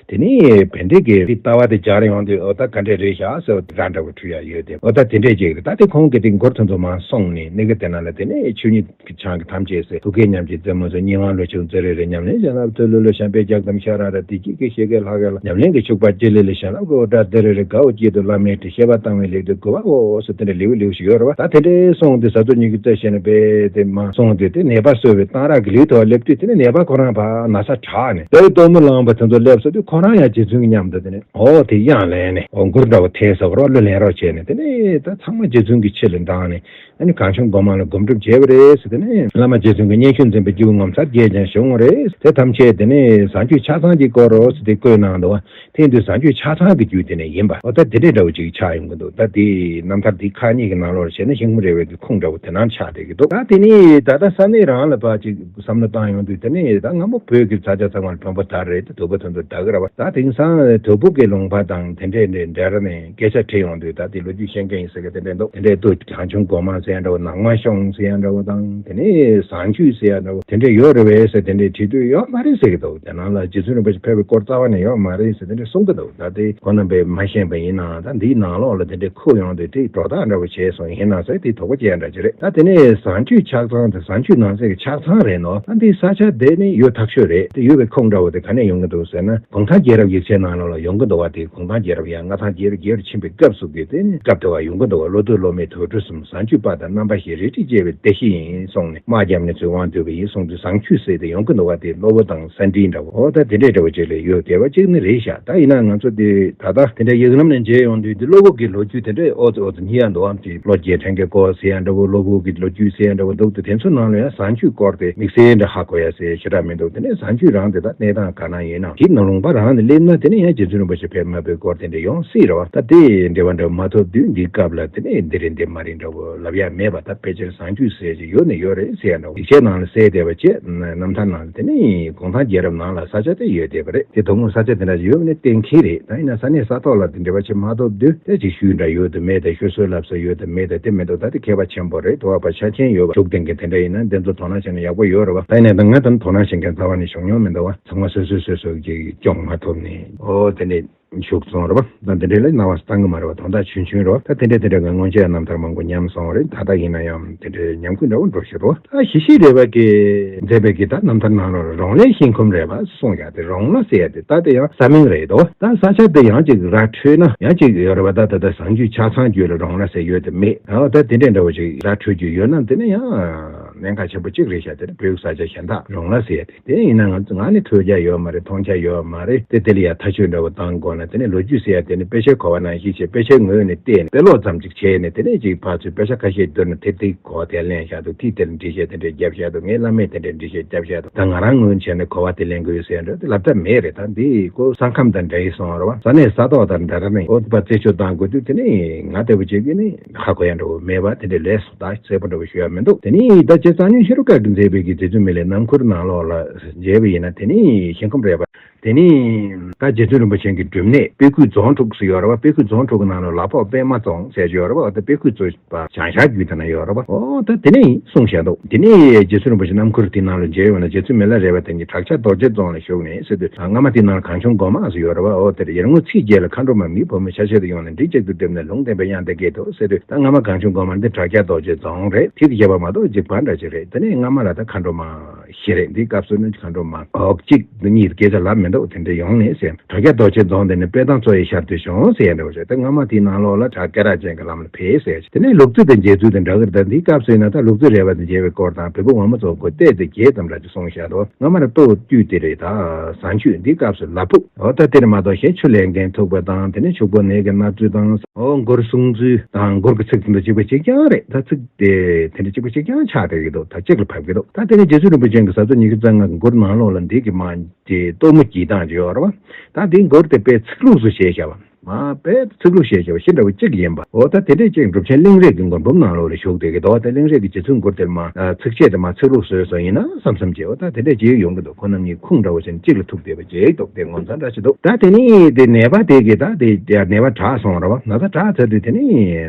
དེ་ནི་བན་དེ་གི་ལྟ་བ་དེ་སྦྱར་ཡོང་དུས་འོ་ད་ག་འདྲས་རེད་ཤག་ཟེར་བ་དེ་འདྲ་འདྲ་བོ་འཁྲུལ་ཡ་ཡོད་དེ། འོ་ད་དེ་འདྲས་ཅིག་རེད། ད་དེ་ཁོང་གི་དེ་མགུར་དེ་ཚོ་མ་གསུངས་ནས་ནི་གི་དེ་ན་ལ་དེ་ནས་ཆོས་ཉིད་ཀྱི་ཆང་གི་ཐམས་ཅད་ཟེར། ཐུགས་ཀའི་ཉམས་ཀྱི་རྩེ་མོ་ཟེར། སྙན་དབང་ལུས་ཕྱུག་མཛེ་རེ་རེ། ཉམས་ལེན་བྱིན་རླབས་ཐོད་ལུ་ལུ། བྱམས་པའི་རྒྱལ་ཁམས་ཤ་ར་ར། བདེ་སྐྱིད་ཀྱི་གཤིས་ཀའི་ལྷ་སྐལ་ལ། ཉམས་ལེན་གྱི་ཕྱུག་པ་སྤྱི་ལེ་ལེ། བྱིན་རླབས་ཀྱི་འོད་སྒྲ་དི་རི་རི། དགའ་བོ་སྐྱིད་དུ་བླ་མའི་དྲིན། བཤད་པ་བཏང་བའི་ལེགས་བསྡུས་དགོས་པ་འོ་ཟེར་དེ་འདྲ་ལེའུ་ལེའུ་ཞིག་ཡོད་རེད་བ། ད་དེ་འདྲའི་སོང་དུས་ཟ་ཚོད་ཉི་ཤུ་རྩ་བཞི་ནས་བས་དེ་མ་སོང་དུས་དེ་ནད་པ་གསོ་བའི་གཏང་རག་གི་ལེའུ་ཐོག་སླེབས་དུས་དེ་ནས་ནད་པ་ཁོ་རང་ཕར་ན་ཚ་དྲག་ནས་དེ་གཏོར་མ་བླངས་པ་དེ་ཚོ་སླེབས་སོང་དུས་ཁོ་རང་ཡང་རྗེ་བཙུན་གྱི་མཉམ་དུ་དེ་ནས་འོ་དེ་དབྱངས་ལེན་ནས་འོ་མགུར་འདྲ་བོ་འཐེན་ཟེར་བ་རོ་གླུ་ལེན་རོགས་བྱས་ནས་དེ་ནས་ད་ཚང་མ་རྗེ་བཙུན་གྱི་ཆེད་ལ་འདང་ནས། ཨ་ནི་གངས་ལྗོངས་སྒོ་མང་ལ་སྒོམ་སྒྲུབ་བྱས་པ་རེད་ཟེར། དེ་ནས་བླ་མ་རྗེ་བཙུན་གྱི་སྙན་ཞུ་འཛིན་པའི་སྐྱེས་བུ་ངོ་མཚར་བརྒྱད་ཀྱང་བྱུང་བ་རེད། དེ་ཐམས་ཅད་དེ་ནས་བཟང་སྤྱོད་ཆ་ཚང་གི་སྐོར་རོ་ཟེར་དེ་བཀོད་གནང་འདུག་བ། དེ་དུས་བཟང་སྤྱོད་ཆ་ཚང་གི་རྒྱུད་དེ་ནས་ཡིན་པ་འོ་ད་དེ་འདྲའི་འདྲ་བོ་ཅིག་ཆགས་ཡོང་གི་འདུག་ད་དེའི་རྣམ་ཐར་དེའི་ཁག་གཉིས་ཀྱི་ནང་ལོགས་བྱས་ན་ཤིང་མོ་རས་པའི་གི་ཁུངས་འདྲ་བོ་ དེ་ནང་ཆགས་བསྡད་ཀྱི་འདུག་ད་དེ་ནི་ད་ལྟ་ས་གནས་རང་ལ་ཕར་ཅིག་བསམ་བློ་བཏང་ཡོང་དུས་དེ་ནི་ད་སྔ་མོ་བོད་ཀྱི་ས་ཆ་ཚང་མར་བོན་པོ་དར་རེད། དེ་དོལ་པོ་དེ་ཚོ་དར་གི་རེད་བ། ད་དེང་སང་དོལ་པོ་གི་ལུང་པ་དང་དེ་འདྲས་འདྲ་འདྲ་ནས་སྐད་ཆ་དྲིས་ཡོང་དུས་ད་དེ་ལོ་རྒྱུས་ཤེས་མཁན་ཡིན་ཟེར་གི་དེ་འདྲས་འདུག་དེ་འདྲས་འདུག་གངས་ཆུང་སྒོ་མང་ཟེར་ཡ་འདྲ་བོ། ནག་མ་གཤོང་ཟེར་ཡ་འདྲ་བོ་དང་དེ་ནི་ཟངས་ཆུ་ཟེར་ཡ་འདྲ་བོ་དེ་འདྲས་ཡོད་རེད་བས་ཟེར་དེ་འདྲས་དྲིས་དུས་ཡོད་མ་རེད་ཟེར་གི་འདུག་དེ་ནང་ལ་རྗེ་བཙུན་རིན་པོ་ཆེ་ཕེབས་པའི་སྐོར་རྩ་བ་ནས་ཡོད་མ་རེད་ཟེར་དེ་འདྲས་གསུང་གི་འདུག་ད་དེ་ཁོ་རྣམ་པས་མ་ཤེས་པ་ཡིན་ནའང་ད་འདིའི་ནང་ལོགས་ལ་དེ་འདྲས་ཁུག་ཡོང་དུས་དེ་སྒྲོ་བཏགས་འདྲ་བོ་བྱས་སོང་ཡིན་ན་ཟེར་དེ་དོགས་པ་སྐྱེ་ཡ་འདྲ་ཅིག་རེད། ད་དེ་ནས་ཟངས་ཆུའི་ཆགས་ཚང་དང་ཟངས་ཆུ་ནང་གསེས་ཀྱི་ཆགས་ཚང་རེད་ནོ། ད་འདི་ས་ཆ་དེ་ནི་ཡུལ་ཐག་ཆོད་རེད། དེ་ཡུལ་བའི་ཁུངས་འདྲ་བོ་དེ་ག་ནས་ཡོང་གི་འདུག་ཟེར་ན་གུང་ཐང་རྒྱལ་རབས་ཡིག་ཆའི་ནང་ལོགས་ལ་ཡོང་གི་འདུག་བ། དེ་གུང་ཐང་རྒྱལ་རབས་ཡང་མངའ་ཐང་རྒྱལ་རབས་རྒྱལ་རབས་ཕྱིན་པའི་སྐབས་སུ་གི་དེ་ནི་སྐབས་དེ་བ་ཡོང་གི་འདུག་བ། བློ་གཏོད་བློ་མེད་དུར་ཁྲོད་གསུམ། ཟངས་ཆུ་དཔའ་དང་རྣམ་པར་ཤེས། རལ་གྲིས་བཅས་པའི་སྡེ་བཞི་ཡིན་གསུངས་ནས་དམག་བརྒྱབ་ནས་ཚུར་དབང་བསྡུས་པ་ཡིན་གསུངས་དུས་ཟངས་ཆུ་ཟེར་དེ་ཡོང་གི་འདུག་བ། དེ་གློ་བོ་དང་ས་འབྲིང་འདྲ་བོ། འོ་ད་དེ་འདྲས་འདྲ་བོ་ཅིག་ལས་ཡོད་བསྡད་པ་ཅིག་ནི་རེད་ཤག་ད་ཡིན་ན་ང་ཚོ་དེ་ད་ལྟ་དེ་འདྲ་ཡིག་ལམ་ནས་མཇལ་ཡོང་དུས་འདི་གློ་བོ་གི་ལོ་རྒྱུས་དེ་འདྲས་ཨོ་ཙི་ཨོ་ཙི་རྙེད་ཡ་འདུག་བམ། དེ་གློ་རྒྱལ་ཕྲན་གྱི་སྐོར་ཟེར་ཡ་འདྲ་བོ། གློ་བོ་གི་ལོ་རྒྱུས་ཟེར་ཡ་འདྲ་བོ་འདུག་དེ་དེ་ཚོ་ནང་ལ་ཡང་ཟངས་ཆུའི་སྐོར་དེ་དམིགས་བསལ་འདྲ་ཧ་གོ་ཡ་ཟེར་ཞེ་དྲག་མི་འདུག་དེ་ནས་ཟངས་ཆུ་རང་དེ་དག་གནས་སྟངས་ག་ན་ཡིན་ནམ། དེ་ནང་ལུང་པ་རང་ནས་སླེབས་ན་དེ་ནས་ཡང་རྗེ་བཙུན་རིན་པོ་ཆེ་ཕེབས་མ་ཕེབས་སྐོར་དེ་འདྲ་ཡོང་སྲིད་རེད་བ། ད་དེ་འབྲེལ་བ་འདྲ་བོ་མ་ཐོབ་དུས་འདིའི་སྐབས་ལ་དེ་ནས་འདི་རེད་འདི་མ་རེད་འདྲ་བོ་ལབ་ཡ་མེད་པ། ད་ཕལ་ཆེར་ཟངས་ཆུ་ཟེར་ཅིག་ཡོད་ནི་ཡོད་རེད་ཟེར་ཡ་འདྲ་བོ། ཡིག་ཆའི་ནང་ལ་གསལ་བསྡད་པ་བཅས་རྣམ་ཐར་ནང་ལ་དེ་ནས་གུང་ཐང་རྒྱལ་རབས་ནང་ལ་ས་ཆ་དེ་ཡོད་བསྡད་པ་རེད། དེ་དོ་དགོང་ས་ཆ་དེ་འདྲ་ཡོད་ནི་གཏན་འཁེལ་རེད། ད་ཡིན་ན་ས་གནས་ས་ཐོག་ལ་དེ་འབྲེལ་བ་ཆེ་མ་ཐོབ་དུས་དེ་ཅིག་ཤུལ་འདྲ་ཡོད་དུ་མེད་དེ། ཤོད་སྲོལ་ལབ་ས་ཡོད་དུ་མེད་དེ། དེ་མི་འདུག་ད་དེ་མཁས་པ་ཆེན་པོ་རེད། དུ་བ་པ་ཆ་ཆེན་ཡོད་པ་ཤུགས་ལྡན་མཁན་དེ་འདྲ་ཡིན་ན་དེ་ཚོ་དོ་སྣང་བྱས་ན་ཡག་པོ་ཡོད་རེད་བ། ད་ཡིན་ན་ད་ང་ད་དོ་སྣང་བྱེད་མཁན་རྩ་བ་ནས་བྱུང་མྱོང་མི་འདུག་བ། ཚང་མ་སོ་སོས་སོ་སོ་གི་སྐྱོང་མ་ཐུབ་ནས་ཨོ་དེ་ནས་ཤུགས་སོང་རེད་བ། ད་དེ་འདྲའི་ལ་སྣང་བ་སྟངས་ཀྱི་མ་རེད་བ། དོན་དག་ཆུང་ཆུང་རེད་བ། ད་དེ་འདྲའི་དེ་འདྲའི་ང་སྔོན་ཆད་རྣམ་ཐར་མང་པོ་ཉམས་སོང་བ་རེད། ད་ལྟ་ཡིན་ན་ཡང་དེ་འདྲའི་ཉམས་རྒུད་འདྲ་བོ་འགྲོ་བཞིན་རེད་བ། ད་ཞི་བྱེད་རས་པ་གིས་མཛད་པའི་གི་ད་རྣམ་ཐར་ནང་ལོགས་ལ་རོང་བླའི་ཤིང་ཁུམ་རས་པ་གསུངས་ཡ་དེ། རོང་བླ་ཟེར་ཡ་དེ་ད་དེ་ཡང་ས་མིང་རེད་དོ། ད་ས་ཆ་དེ་ཡང་ཅིག་ར་འཕྲོད་ན་ཡང་ཅིག་ཡོད་རེད་བ། ད་ད་ད་ཟངས་ཆུའི་ཆ་ཚང་རྒྱུད་ལ་རོང་བླ་ཟེར་ཡོད་དེ་མེད། ཨ་ད་དེ་འདྲའི་འདྲ་བོ་ཅིག་ར་འཕྲོད་རྒྱུ་ཡོད་ན་དེ་ནི་ཡང་གནད་འགག་ཆེན་པོ་གཅིག་རེད་ཤག་དེ་ནི་བོད་ས་ཆ་གཞན་དག་རོང་བླ་ཟེར་ཡ་དེ། དེ་ཡིན་ན་ང་ང་ནི་ཐོས་རྒྱ་ཡོད་མ་རེད། མཐོང་རྒྱ་ཡོད་མ་རེད། དེ་དེ་ལ་ཡ་ཐག་གཅོད་འདྲ་བོ་བཏང་དགོས་ན་དེ་ནི་ལོ་རྒྱུས་ཟེར་ཡ་དེ་ནི་དཔེ་ཆའི་གོ་བ་ནང་བཞིན་བྱས། དཔེ་ཆའི་ངོས་ནས་བལྟས་ནས་དཔེ་ཀློག་ཙམ་ཅིག་བྱས་ནས་དེ་ནས་ཅིག་ཕར་ཚུར་དཔེ་ཆ་ཁ་ཤས་བསྡུར་ན་དེ་དེ་གོ་བ་དེ་ལེན་བཞག་འདུག་དེ་དེ་ལ་འགྲེལ་བཤད་དེ་འདྲས་བརྒྱབ་བཞག་འདུག་ངའི་བླ་མས་དེ་འདྲས་འགྲེལ་བཤད་བརྒྱབ་བཞག་འདུག་ད་ང་རང་ངོས་བྱས་ནས་གོ་བ་དེ་ལེན་དགོས་ཡོད་ཟེར་འདྲ་དེ་ལབ་ཐབས་མེད་རེད། ད་འདི་ཁོ་ས་ཁམས་དང་འདྲ་ཡི་སོང་རེད་བ། ས་གནས་ས་ཐོག་དང་འདྲ་ར་ནི་ཨོ་དེ་པ་རྩད་གཅོད་བཏང་དགོས་དུས་དེ་ནི་ང་ལྟ་བུ་ཅིག་གིས་ནི་ཧ་གོ་ཡ་འདྲ་བོ་མེད་པ་དེ་འདྲས་ལས་སུ་ད་གསལ་པོ་འདྲ་བོ་ཞུ་ཡ་མི་འདུག་དེ་ནི་ད་རྗེ་གཙང་སྨྱོན་ཤེས་རབ་དཀར་གྱིས་མཛད་པའི་གི་རྗེ་བཙུན་མི་ལའི་རྣམ་མགུར་ནང་ལོགས་ལ་མཇལ་བ་ཡིན་ན་དེ་ནི་ཤིང་ཁུམ་རས་པ། དེ་ནི་ད་རྗེ་བཙུན་རིན་པོ་ཆེ་གི་སྒྲུབ་གནས་དཔེ་ཁུག་རྫོང་དྲུག་ཟེར་ཡོད་རེད་བ། དཔེ་ཁུག་རྫོང་དྲུག་གི་ནང་ལ་ལ་ཕོགས་པད་མ་རྫོང་ཟེར་ཡོད་རེད་བ། ད་དཔེ་ཁུག་གཙོས་པ་བྱང་ཤར་རྒྱུད་དེ་ན་ཡོད་རེད་བ། ཨོ་ད་དེ་ནས་གསུངས་བཞག་འདུག་དེ་ནས་རྗེ་བཙུན་རིན་པོ་ཆེ་རྣམ་མགུར་དེ་ནང་ལ་མཇལ་ཡོང་ན་རྗེ་བཙུན་མི་ལ་རས་པ་དེ་ཉིད་བྲག་ཆ་རྡོ་རྗེ་རྫོང་ལ་བཞུགས་ནས་ཟེར་དུས་སྔ་མ་དེ་ནང་ལ་གངས་ཆུང་སྒོ་མང་ཟེར་ཡོད་རེད་བ། ཨོ་དེར་ཡར་ངོའི་ཚེས་བརྒྱད་ལ་མཁའ་འགྲོ་མ་མིའི་བུ་མོ་ཆ་ཤས་དུ་ཡོང་ནས་མགྲིན་གཅིག་ཏུ་བསྡེབས་ནས་ལུང་བསྟན་པའི་དབྱངས་དེ་སྐད་དུ་ཟེར་དུས་ད་སྔ་མ་གངས་ཆུང་སྒོ་མང་འདི་བྲག་ཆ་རྡོ་རྗེ་རྫོང་རེད། དེ་གི་བརྒྱབ་པ་མ་གཏོགས་འཇིགས་པ་འདྲ་ཅིག་རེད། དེ་ནས་སྔ་མ་ལ་ད་མཁའ་འགྲོ་མ་ཞེས་རེད། འདིའི་སྐབས་སུ་ནི་མཁའ་འགྲོ་མ་འོག་གཅིག་གཉིས་སྐད་ཆ་ལབ་མི་འདུག་དེ་འདྲ་ཡོང་ནས་ཟེར། དྲ་རྒྱ་རྡོ་རྗེ་རྫོང་དེ་ནི་དཔལ་ཐང་རྩ་བའི་ཤར་དུ་བྱུང་ཟེར་ཡ་འདྲ་བོ་རེད། དེ་སྔ་མ་དེའི་ནང་ལོགས་ལ་བྲག་སྐེ་རགས་ཅན་གྱི་ལམ་ལ་ཕེབས་ཟེར་ཡ་ཅིག་དེ་ནས་ལུག་རྫི་དང་རྗེ་བཙུན་དེ་འདྲ་གི་རེད། ད་འདིའི་སྐབས་སུ་ཡིན་ན་ད་ལུག་རྫི་རས་པ་དང་མཇལ་བའི་སྐོར་དང་བོད་པ་ངོ་མ་ཚོ་གོ་བལྟས་ཏེ་རྒྱས་ཙམ་ར་ཅིག་གསུངས་བཞག་འདུག་སྔ་མ་ར་ལྟོ་བཏུས་དེ་རེད། ད་ཟངས་ཆུ་འདིའི་སྐབས་སུ་ལ་ཕུག་ཨོ་ད་དེར་མ་གཏོགས་གཞན་ཆུ་ལེན་མཁན་ཐུག་པ་དང་དེ་ནས་ཕྱུག་པོ་ནད་ཀྱིས་མནར་ཚུལ་དང་ཨོ་མགུར་གསུང་ཚུལ་དང་མགུར་གྱི་ཚིག་དེ་འདྲ་གཅིག་པ་གཅིག་རྐྱང་རེད། ད་ཚིག་དེ་དེ་འདྲ་གཅིག་པ་གཅིག་རྐྱང་ཆགས་བསྡད་ཀྱི་འདུག་ད་གཅིག་ལ་ཕབ་ཀྱི་འདུག་ད་དེ་ནས་རྗེ་བཙུན་རིན་པོ་ཆེ་གི་ཟབ་ཚོ་ཉི་ཤུ་རྩ་ལྔ་གི་མགུར་ནང་ལོགས་ལ་འདི་གི་མ་དེ་གཏོར་མ་གྱིས་དང་ཅིག་ཡོད་རེད་བ། ད་འདི་མགུར་དེ་དཔེ་ཚིག་ལྷུག་སུ་བྱས་བཞག་པ་མ་དཔེ་ཚིག་ལྷུག་བྱས་བཞག་པ་ཤིན་ཏུ་གཅིག་ཡིན་པ། འོ་ད་དེ་འདྲས་ཅིག་གྲུབ་ཆེན་གླིང་རས་ཀྱི་མགུར་འབུམ་ནང་ལོགས་ལ་བཞུགས་བསྡད་ཀྱི་འདུག་ད་གླིང་རས་ཀྱི་རྗེ་བཙུན་མགུར་དེར་མ་ཚིག་བཅད་དེ་མ་ཚིག་ལྷུག་བཟོས་སོང་ཡིན་ན་བསམ་བསམ་བྱས། འོ་ད་དེ་འདྲས་ཅིག་ཡོང་གི་འདུག་ཁོང་རྣམ་གཉིས་ཁུངས་འདྲ་བོ་བྱས་ནས་གཅིག་ལ་ཐུག་བསྡད་པ་ཅིག་འདུག་དེ་ངོ་མཚར་འདྲ་ཞིག་འདུག་ད་དེ་ནས་དེ་ནད་པ་དེ་གིས་ད་དེ་ནད་པ་དྲག་སོང་རེད་བ། ན་ཚ་དྲག་ཚར་དུས་དེ་ནས་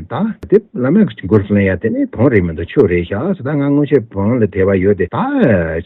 ད་དེ་བླ་མའི་མགུར་ལེན་ཡ་དེ་ནས་བོན་རེད་མི་འདུག་ཆོས་རེད་ཤག་ཟེར། ད་ང་སྔོན་ཆད་བོན་ལ་དད་པ་ཡོད་དེ་ད་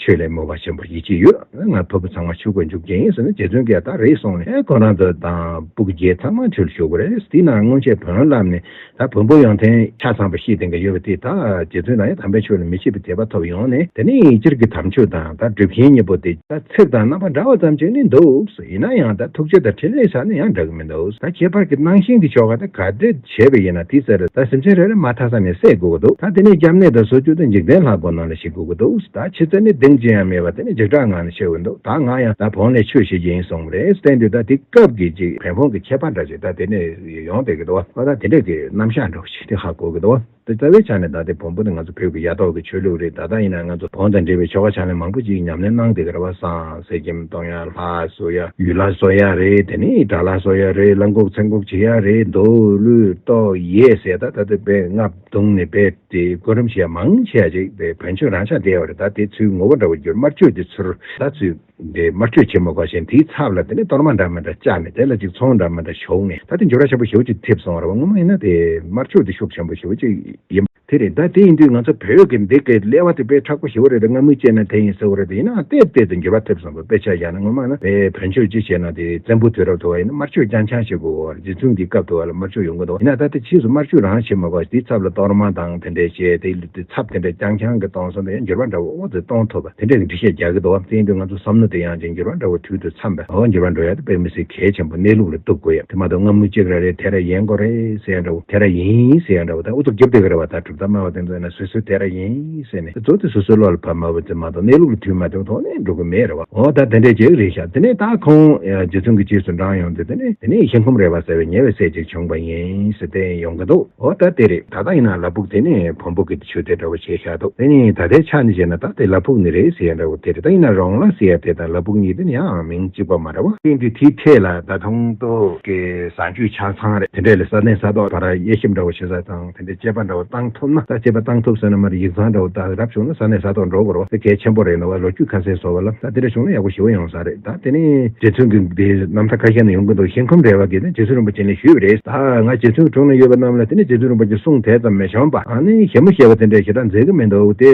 ཆོས་ལ་མོས་པ་ཆེན་པོ་ཡིད་ཆེས་ཡོད། ང་ཕ་བུ་ཚང་མ་ཆོས་སྒོ་འཇུག་རྒྱུ་ཡིན་ཟེར་ནས་རྗེ་བཙུན་གྱིས་ད་རེད་གསུངས་ནས་ཨེ་ཁོ་རང་ཚོ་དང་སྤུ་གུ་རྒྱལ་ཚང་མ་ཆོས་ལ་ཞུགས་པ་རེད། དེ་ན་སྔོན་ཆད་བོན་བསླབས་ནས་ད་བོན་པོ་ཡོན་ཏན་ཆ་ཚང་པ་ཤེས་ལྡན་གྱི་ཡོད་པ་དེ་ད་རྗེ་བཙུན་དང་ཡང་དམ་པའི་ཆོས་ལ་མི་ཕྱེད་པའི་དད་པ་ཐོབ་ཡོང་ནས་དེ་ནས་སྤྱིར་གྱི་དམ་ཆོས་དང་ད་སྒྲུབ་ཆེན་གཉིས་པོ་དེ་ད་ཚིག་དང་རྣམ་པ་འདྲ་བ་ཙམ་ཅིག་ནི་འདུག་ཡིན་ན་ཡང་ད་ཐུགས་རྗེ་དང་ཕྲིན་ལས་ཆ་ནས་ཡང་འདྲ་གི་མི་འདུག་ད་ཁྱད་པར་གྱི་གནང་ཤེས་ཀྱི་ཆོ་ག་དེ་ག་འདྲ་བྱས་པ་ཡིན་ན་དེའི་རྩ་ལ་ད་སེམས་ཅན་རེ་རེ་མ་མཐའ་ས་ནས་བསད་དགོས་ཀྱི་འདུག་ད་དེ་ནས་སྐྱབས་གནས་དང་གསོ་སྤྱོད་དེ་འཇིག་རྟེན་ལྷ་སྒོ་ནང་ལ་བྱེད་དགོས་ཀྱི་འདུག་ད་ཕྱི་རྩ་ནས་གདེང་ཅི་ཡང་མེད་པ་དེ་ནས་འཇིགས་སྐྲག་ངང་ནས་བྱེད་དགོས་འདུག་ད་ང་ཡང་ད་བོན་ལས་ཆོས་བྱེད་ཀྱི་ཡིན་གསུངས་པ་རེད། བསྟན་དུས་ད་དེ་སྐབས་ཀྱི་ཅིག་བན་བོན་གྱི་ཁྱད་པར་འདྲ་ཅིག་ད་དེ་ནས་ཡོང་བསྡད་ཀྱི་འདུག་ཨ་ད་དེ་འདྲས་ཀྱི་རྣམ་གཞག་འདྲ་བོ་ཞིག་དེ་ཧ་གོ་གི་འདུག་རྩ་བའི་ཆ་ནས་ད་ལྟའི་བོན་པོ་ནི་ང་ཚོ་བོད་ཀྱི་ཡ་ཐོག་གི་ཆོས་ལུགས་རེད། ད་ལྟ་ཡིན་ན་ང་ཚོ་བོན་དང་འབྲེལ་བའི་ཆོ་ག་ཕྱག་ལེན་མང་པོ་ཅིག་ཉམས་ལེན་གནང་བསྡད་ཀྱི་རེད་བ། བསང་གསེར་སྐྱེམས་གཏོང་ཡ། ལྷ་གསོལ་ཡ། ཡུལ་ལྷ་གསོལ་ཡ་རེད། དེ་ནས་དགྲ་ལྷ་གསོལ་ཡ་རེད། བླ་འགུགས་ཚེ་འགུགས་བྱེད་ཡ་རེད། མདོ་གླུད་གཏོ་ཡས་ཟེར་ད་ད་ལྟ་དཔེ་ལྔ་བརྡུངས་ནས་དཔེ་དེ་གོ་རིམ་བྱེད་ཡ་མང་ཆེ་བ་ཅིག་དཔེ་བོན་ཆོས་རང་ཆགས་བསྡད་ཡོད་རེད། ད་དེ་ཚུལ་ངོ་བོ་འདྲ་བོ་གྱུར། དམར་མཆོད་དེ་ཚུར་ད་ཚུལ་དེ་དམར་མཆོད་ཆེན་མོ་གོ་ཞིང་དེའི་ཚབ་ལ་དེ་ནས་གཏོར་མ་འདྲ་མི་འདྲ་བཅག་ནས་དེ་ལ་ཅིག་ཚོང་འདྲ་མི་འདྲ་ཞོག་ནས་ད་དེ་འགྱུར་བ་ཆེན་པོ་ཞེ་པོ་ཅིག་ཐེབས་སོང་བ་རེད་བ། ངོ་མ་ཡིན་ན་དེ་དམར་མཆོད་དེ་ཤུགས་ཆེན་པོ་ཞེ་པོ་ཅིག་ཡིན། དེ་རེད། ད་དེ་ཡིན་དུས་ང་ཚོ་བོད་ཀྱི་འདི་གའི་ཀླད་པ་དེ་དཔེ་མཁྲེགས་པོ་ཞེ་པོ་རེད། ད་སྔ་མོའི་སྐྱེས་ན་དེ་ཡིན་ཟེར་བ་རེད། དེ་ཡིན་ནའང་ཏོག་ཏོག་ཙམ་འགྱུར་བ་ཐེབས་སོང་བ། དཔེ་ཆ་བཞག་ན་ངོ་མ་ན་དེ་བོན་ཆོས་ཅིག་བྱས་ན་དེ་བཙན་པོ་དུས་རབས་དུ་བ་ཡིན་ན་དམར་མཆོད་རྐྱང་རྐྱང་བྱེད་དགོས་བ་རེད། རྗེ་བཙུན་གྱི་སྐབས་དུ་བ་ལ་དམར་མཆོད་ཡོང་གི་འདུག་ཡིན་ན་ད་ལྟ་ཕྱིས་སུ་དམར་མཆོད་རང་བྱེད་མ་དགོས། དེའི་ཚབ་ལ་གཏོར་མ་དང་དེ་འདྲས་བྱས་དེ་ཚབ་དེ་འདྲས་རྐྱང་རྐྱང་གི་གཏོང་སོང་ན་ཡང་འགྱུར་བ་འདྲ་བོ་ཨོ་ཙི་གཏོང་ཐུབ་པ་དེ་འདྲས་ཀྱི་འགྲེལ་བཤད་རྒྱག་གི་འདུག་བ། དེ་ཡིན་དུས་ང་ཚོ་བསམ་བློ་དེ་ཡང་ཅིག་འགྱུར་བ་འདྲ་བོ་དུས་དང་འཚམས་པ་ཨོ་འགྱུར་བ་འགྲོ་ཡ་དེ་དཔེ་མི་སྲིད་གལ་ཆེན་པོ། གནས་ལུགས་ལ་གཏུག་དགོས་ཡ། དེ་མ་གཏོགས་སྔ་མོའི་ཅིག་ར་རེད། དེ་ར་ཡིན་དགོས་རེད་ཟེར་ཡ་འདྲ་བོ། དེ་ར་ཡིན་ཟེར་ཡ་འདྲ་བོ། ད་ཨུ་ཚུགས་རྒྱབ་བསྡད་ཀྱི་རེད་བ། ད་གྲུབ་མཐའ་སྨྲ་བ་དེ་ཚོ་ཡིན་ན་སོ་སོའི་དེ་ར་ཡིན་ཟེར་ནས་གཙོ་དེ་སོ་སོའི་བློ་ལ་བབས་མ་བབས་ཙམ་མ་གཏོགས་གནས་ལུགས་ལ་དུས་མ་དེ་ཐོག་ནས་འགྲོ་གི་མེད་རེད་བ། འོ་ད་དེ་འདྲས་ཅིག་རེད་ཤག་དེ་ནས་ད་ཁོང་རྗེ་བཙུན་གྱི་རྗེས་སུ་འབྲངས་ཡོང་དུས་དེ་ནས་དེ་ནས་ཤིང་ཁུམ་རས་པ་ཟེར་བའི་ཉེ་བའི་སྲས་ཅིག་བྱུང་བ་ཡིན་ཟེར་དེ་ཡོང་གི་འདུག་འོ་ད་དེ་རེད། ད་ལྟ་ཡིན་ན་ལ་ཕུག་དེ་ནས་བོན་པོ་གི་ཆོས་དེ་འདྲ་བོ་བྱས་ཤག་འདུག་དེ་ནས་ད་ལྟའི་ཆ་ནས་བཤད་ན་ད་དེ་ལ་ཕུག་ནི་རེད་ཟེར་ཡ་འདྲ་བོ་དེ་རེད། ད་ཡིན་ན་རོང་ལ་ཟེར་ཡ་དེ་དང་ལ་ཕུག་གཉིས་དེ་ནི་ཡང་མིང་གཅིག་པ་མ་རེད་བ། དེ་འདི་དེའི་ཐད་ལ་ད་དུང་ཏོག་གི་བཟའ་བཅུད་ཆ་ཚང་རེད། དེ་འདྲས་ལ་ས་གནས་ས་ཐོག་བར་དབྱེ་ཞིབ་འདྲ་བོ་བྱེད་ས་དང་དེ་འདྲས་དཔྱད་པ་འདྲ་བོ་བཏང་ཐུབ་ན། ད་དཔྱད་པ་བཏང་ཐུབ་ཟེར་ན་མ་རེད། ཡིག་ཚང་འདྲ་བོ་ད་རབ་བྱུང་ན་ས་གནས་ས་ཐོག་འགྲོ་དགོས་རེད་བ། དེ་གལ་ཆེན་པོ་རེད་འདུག་བ། ལོ་རྒྱུས་ཁ་གསལ་བཟོ་བ་ལ་ད་དེ་འདྲས་བྱུང་ན་ཡག་པོ་ཞེ་པོ་ཡོང་ས་རེད། ད་དེ་ནས་རྗེ་བཙུན་གྱི་འདི་རྣམ་ཐར་ཁ་ཤས་ནས་ཡོང་གི་འདུག་ཤིང་ཁམས་རས་པ་གིས་ནི་རྗེ་བཙུན་རིན་པོ་ཆེ་ལ་ཞུས་པ་རེད། ད་ང་རྗེ་བཙུན་དྲུང་ན་ཡོད་པ་རྣམས་ལ་དེ་ནས་རྗེ་བཙུན་རིན་པོ་ཆེ་གསུང་དེ་ཙམ་མི་བྱུང་བ། ཨ་ནི་ཞྭ་མོ་བཞེས་པ་དེ་འདྲས་ཞེ་དྲག་མཛད་ཀྱི་མི་འདུག་དེ་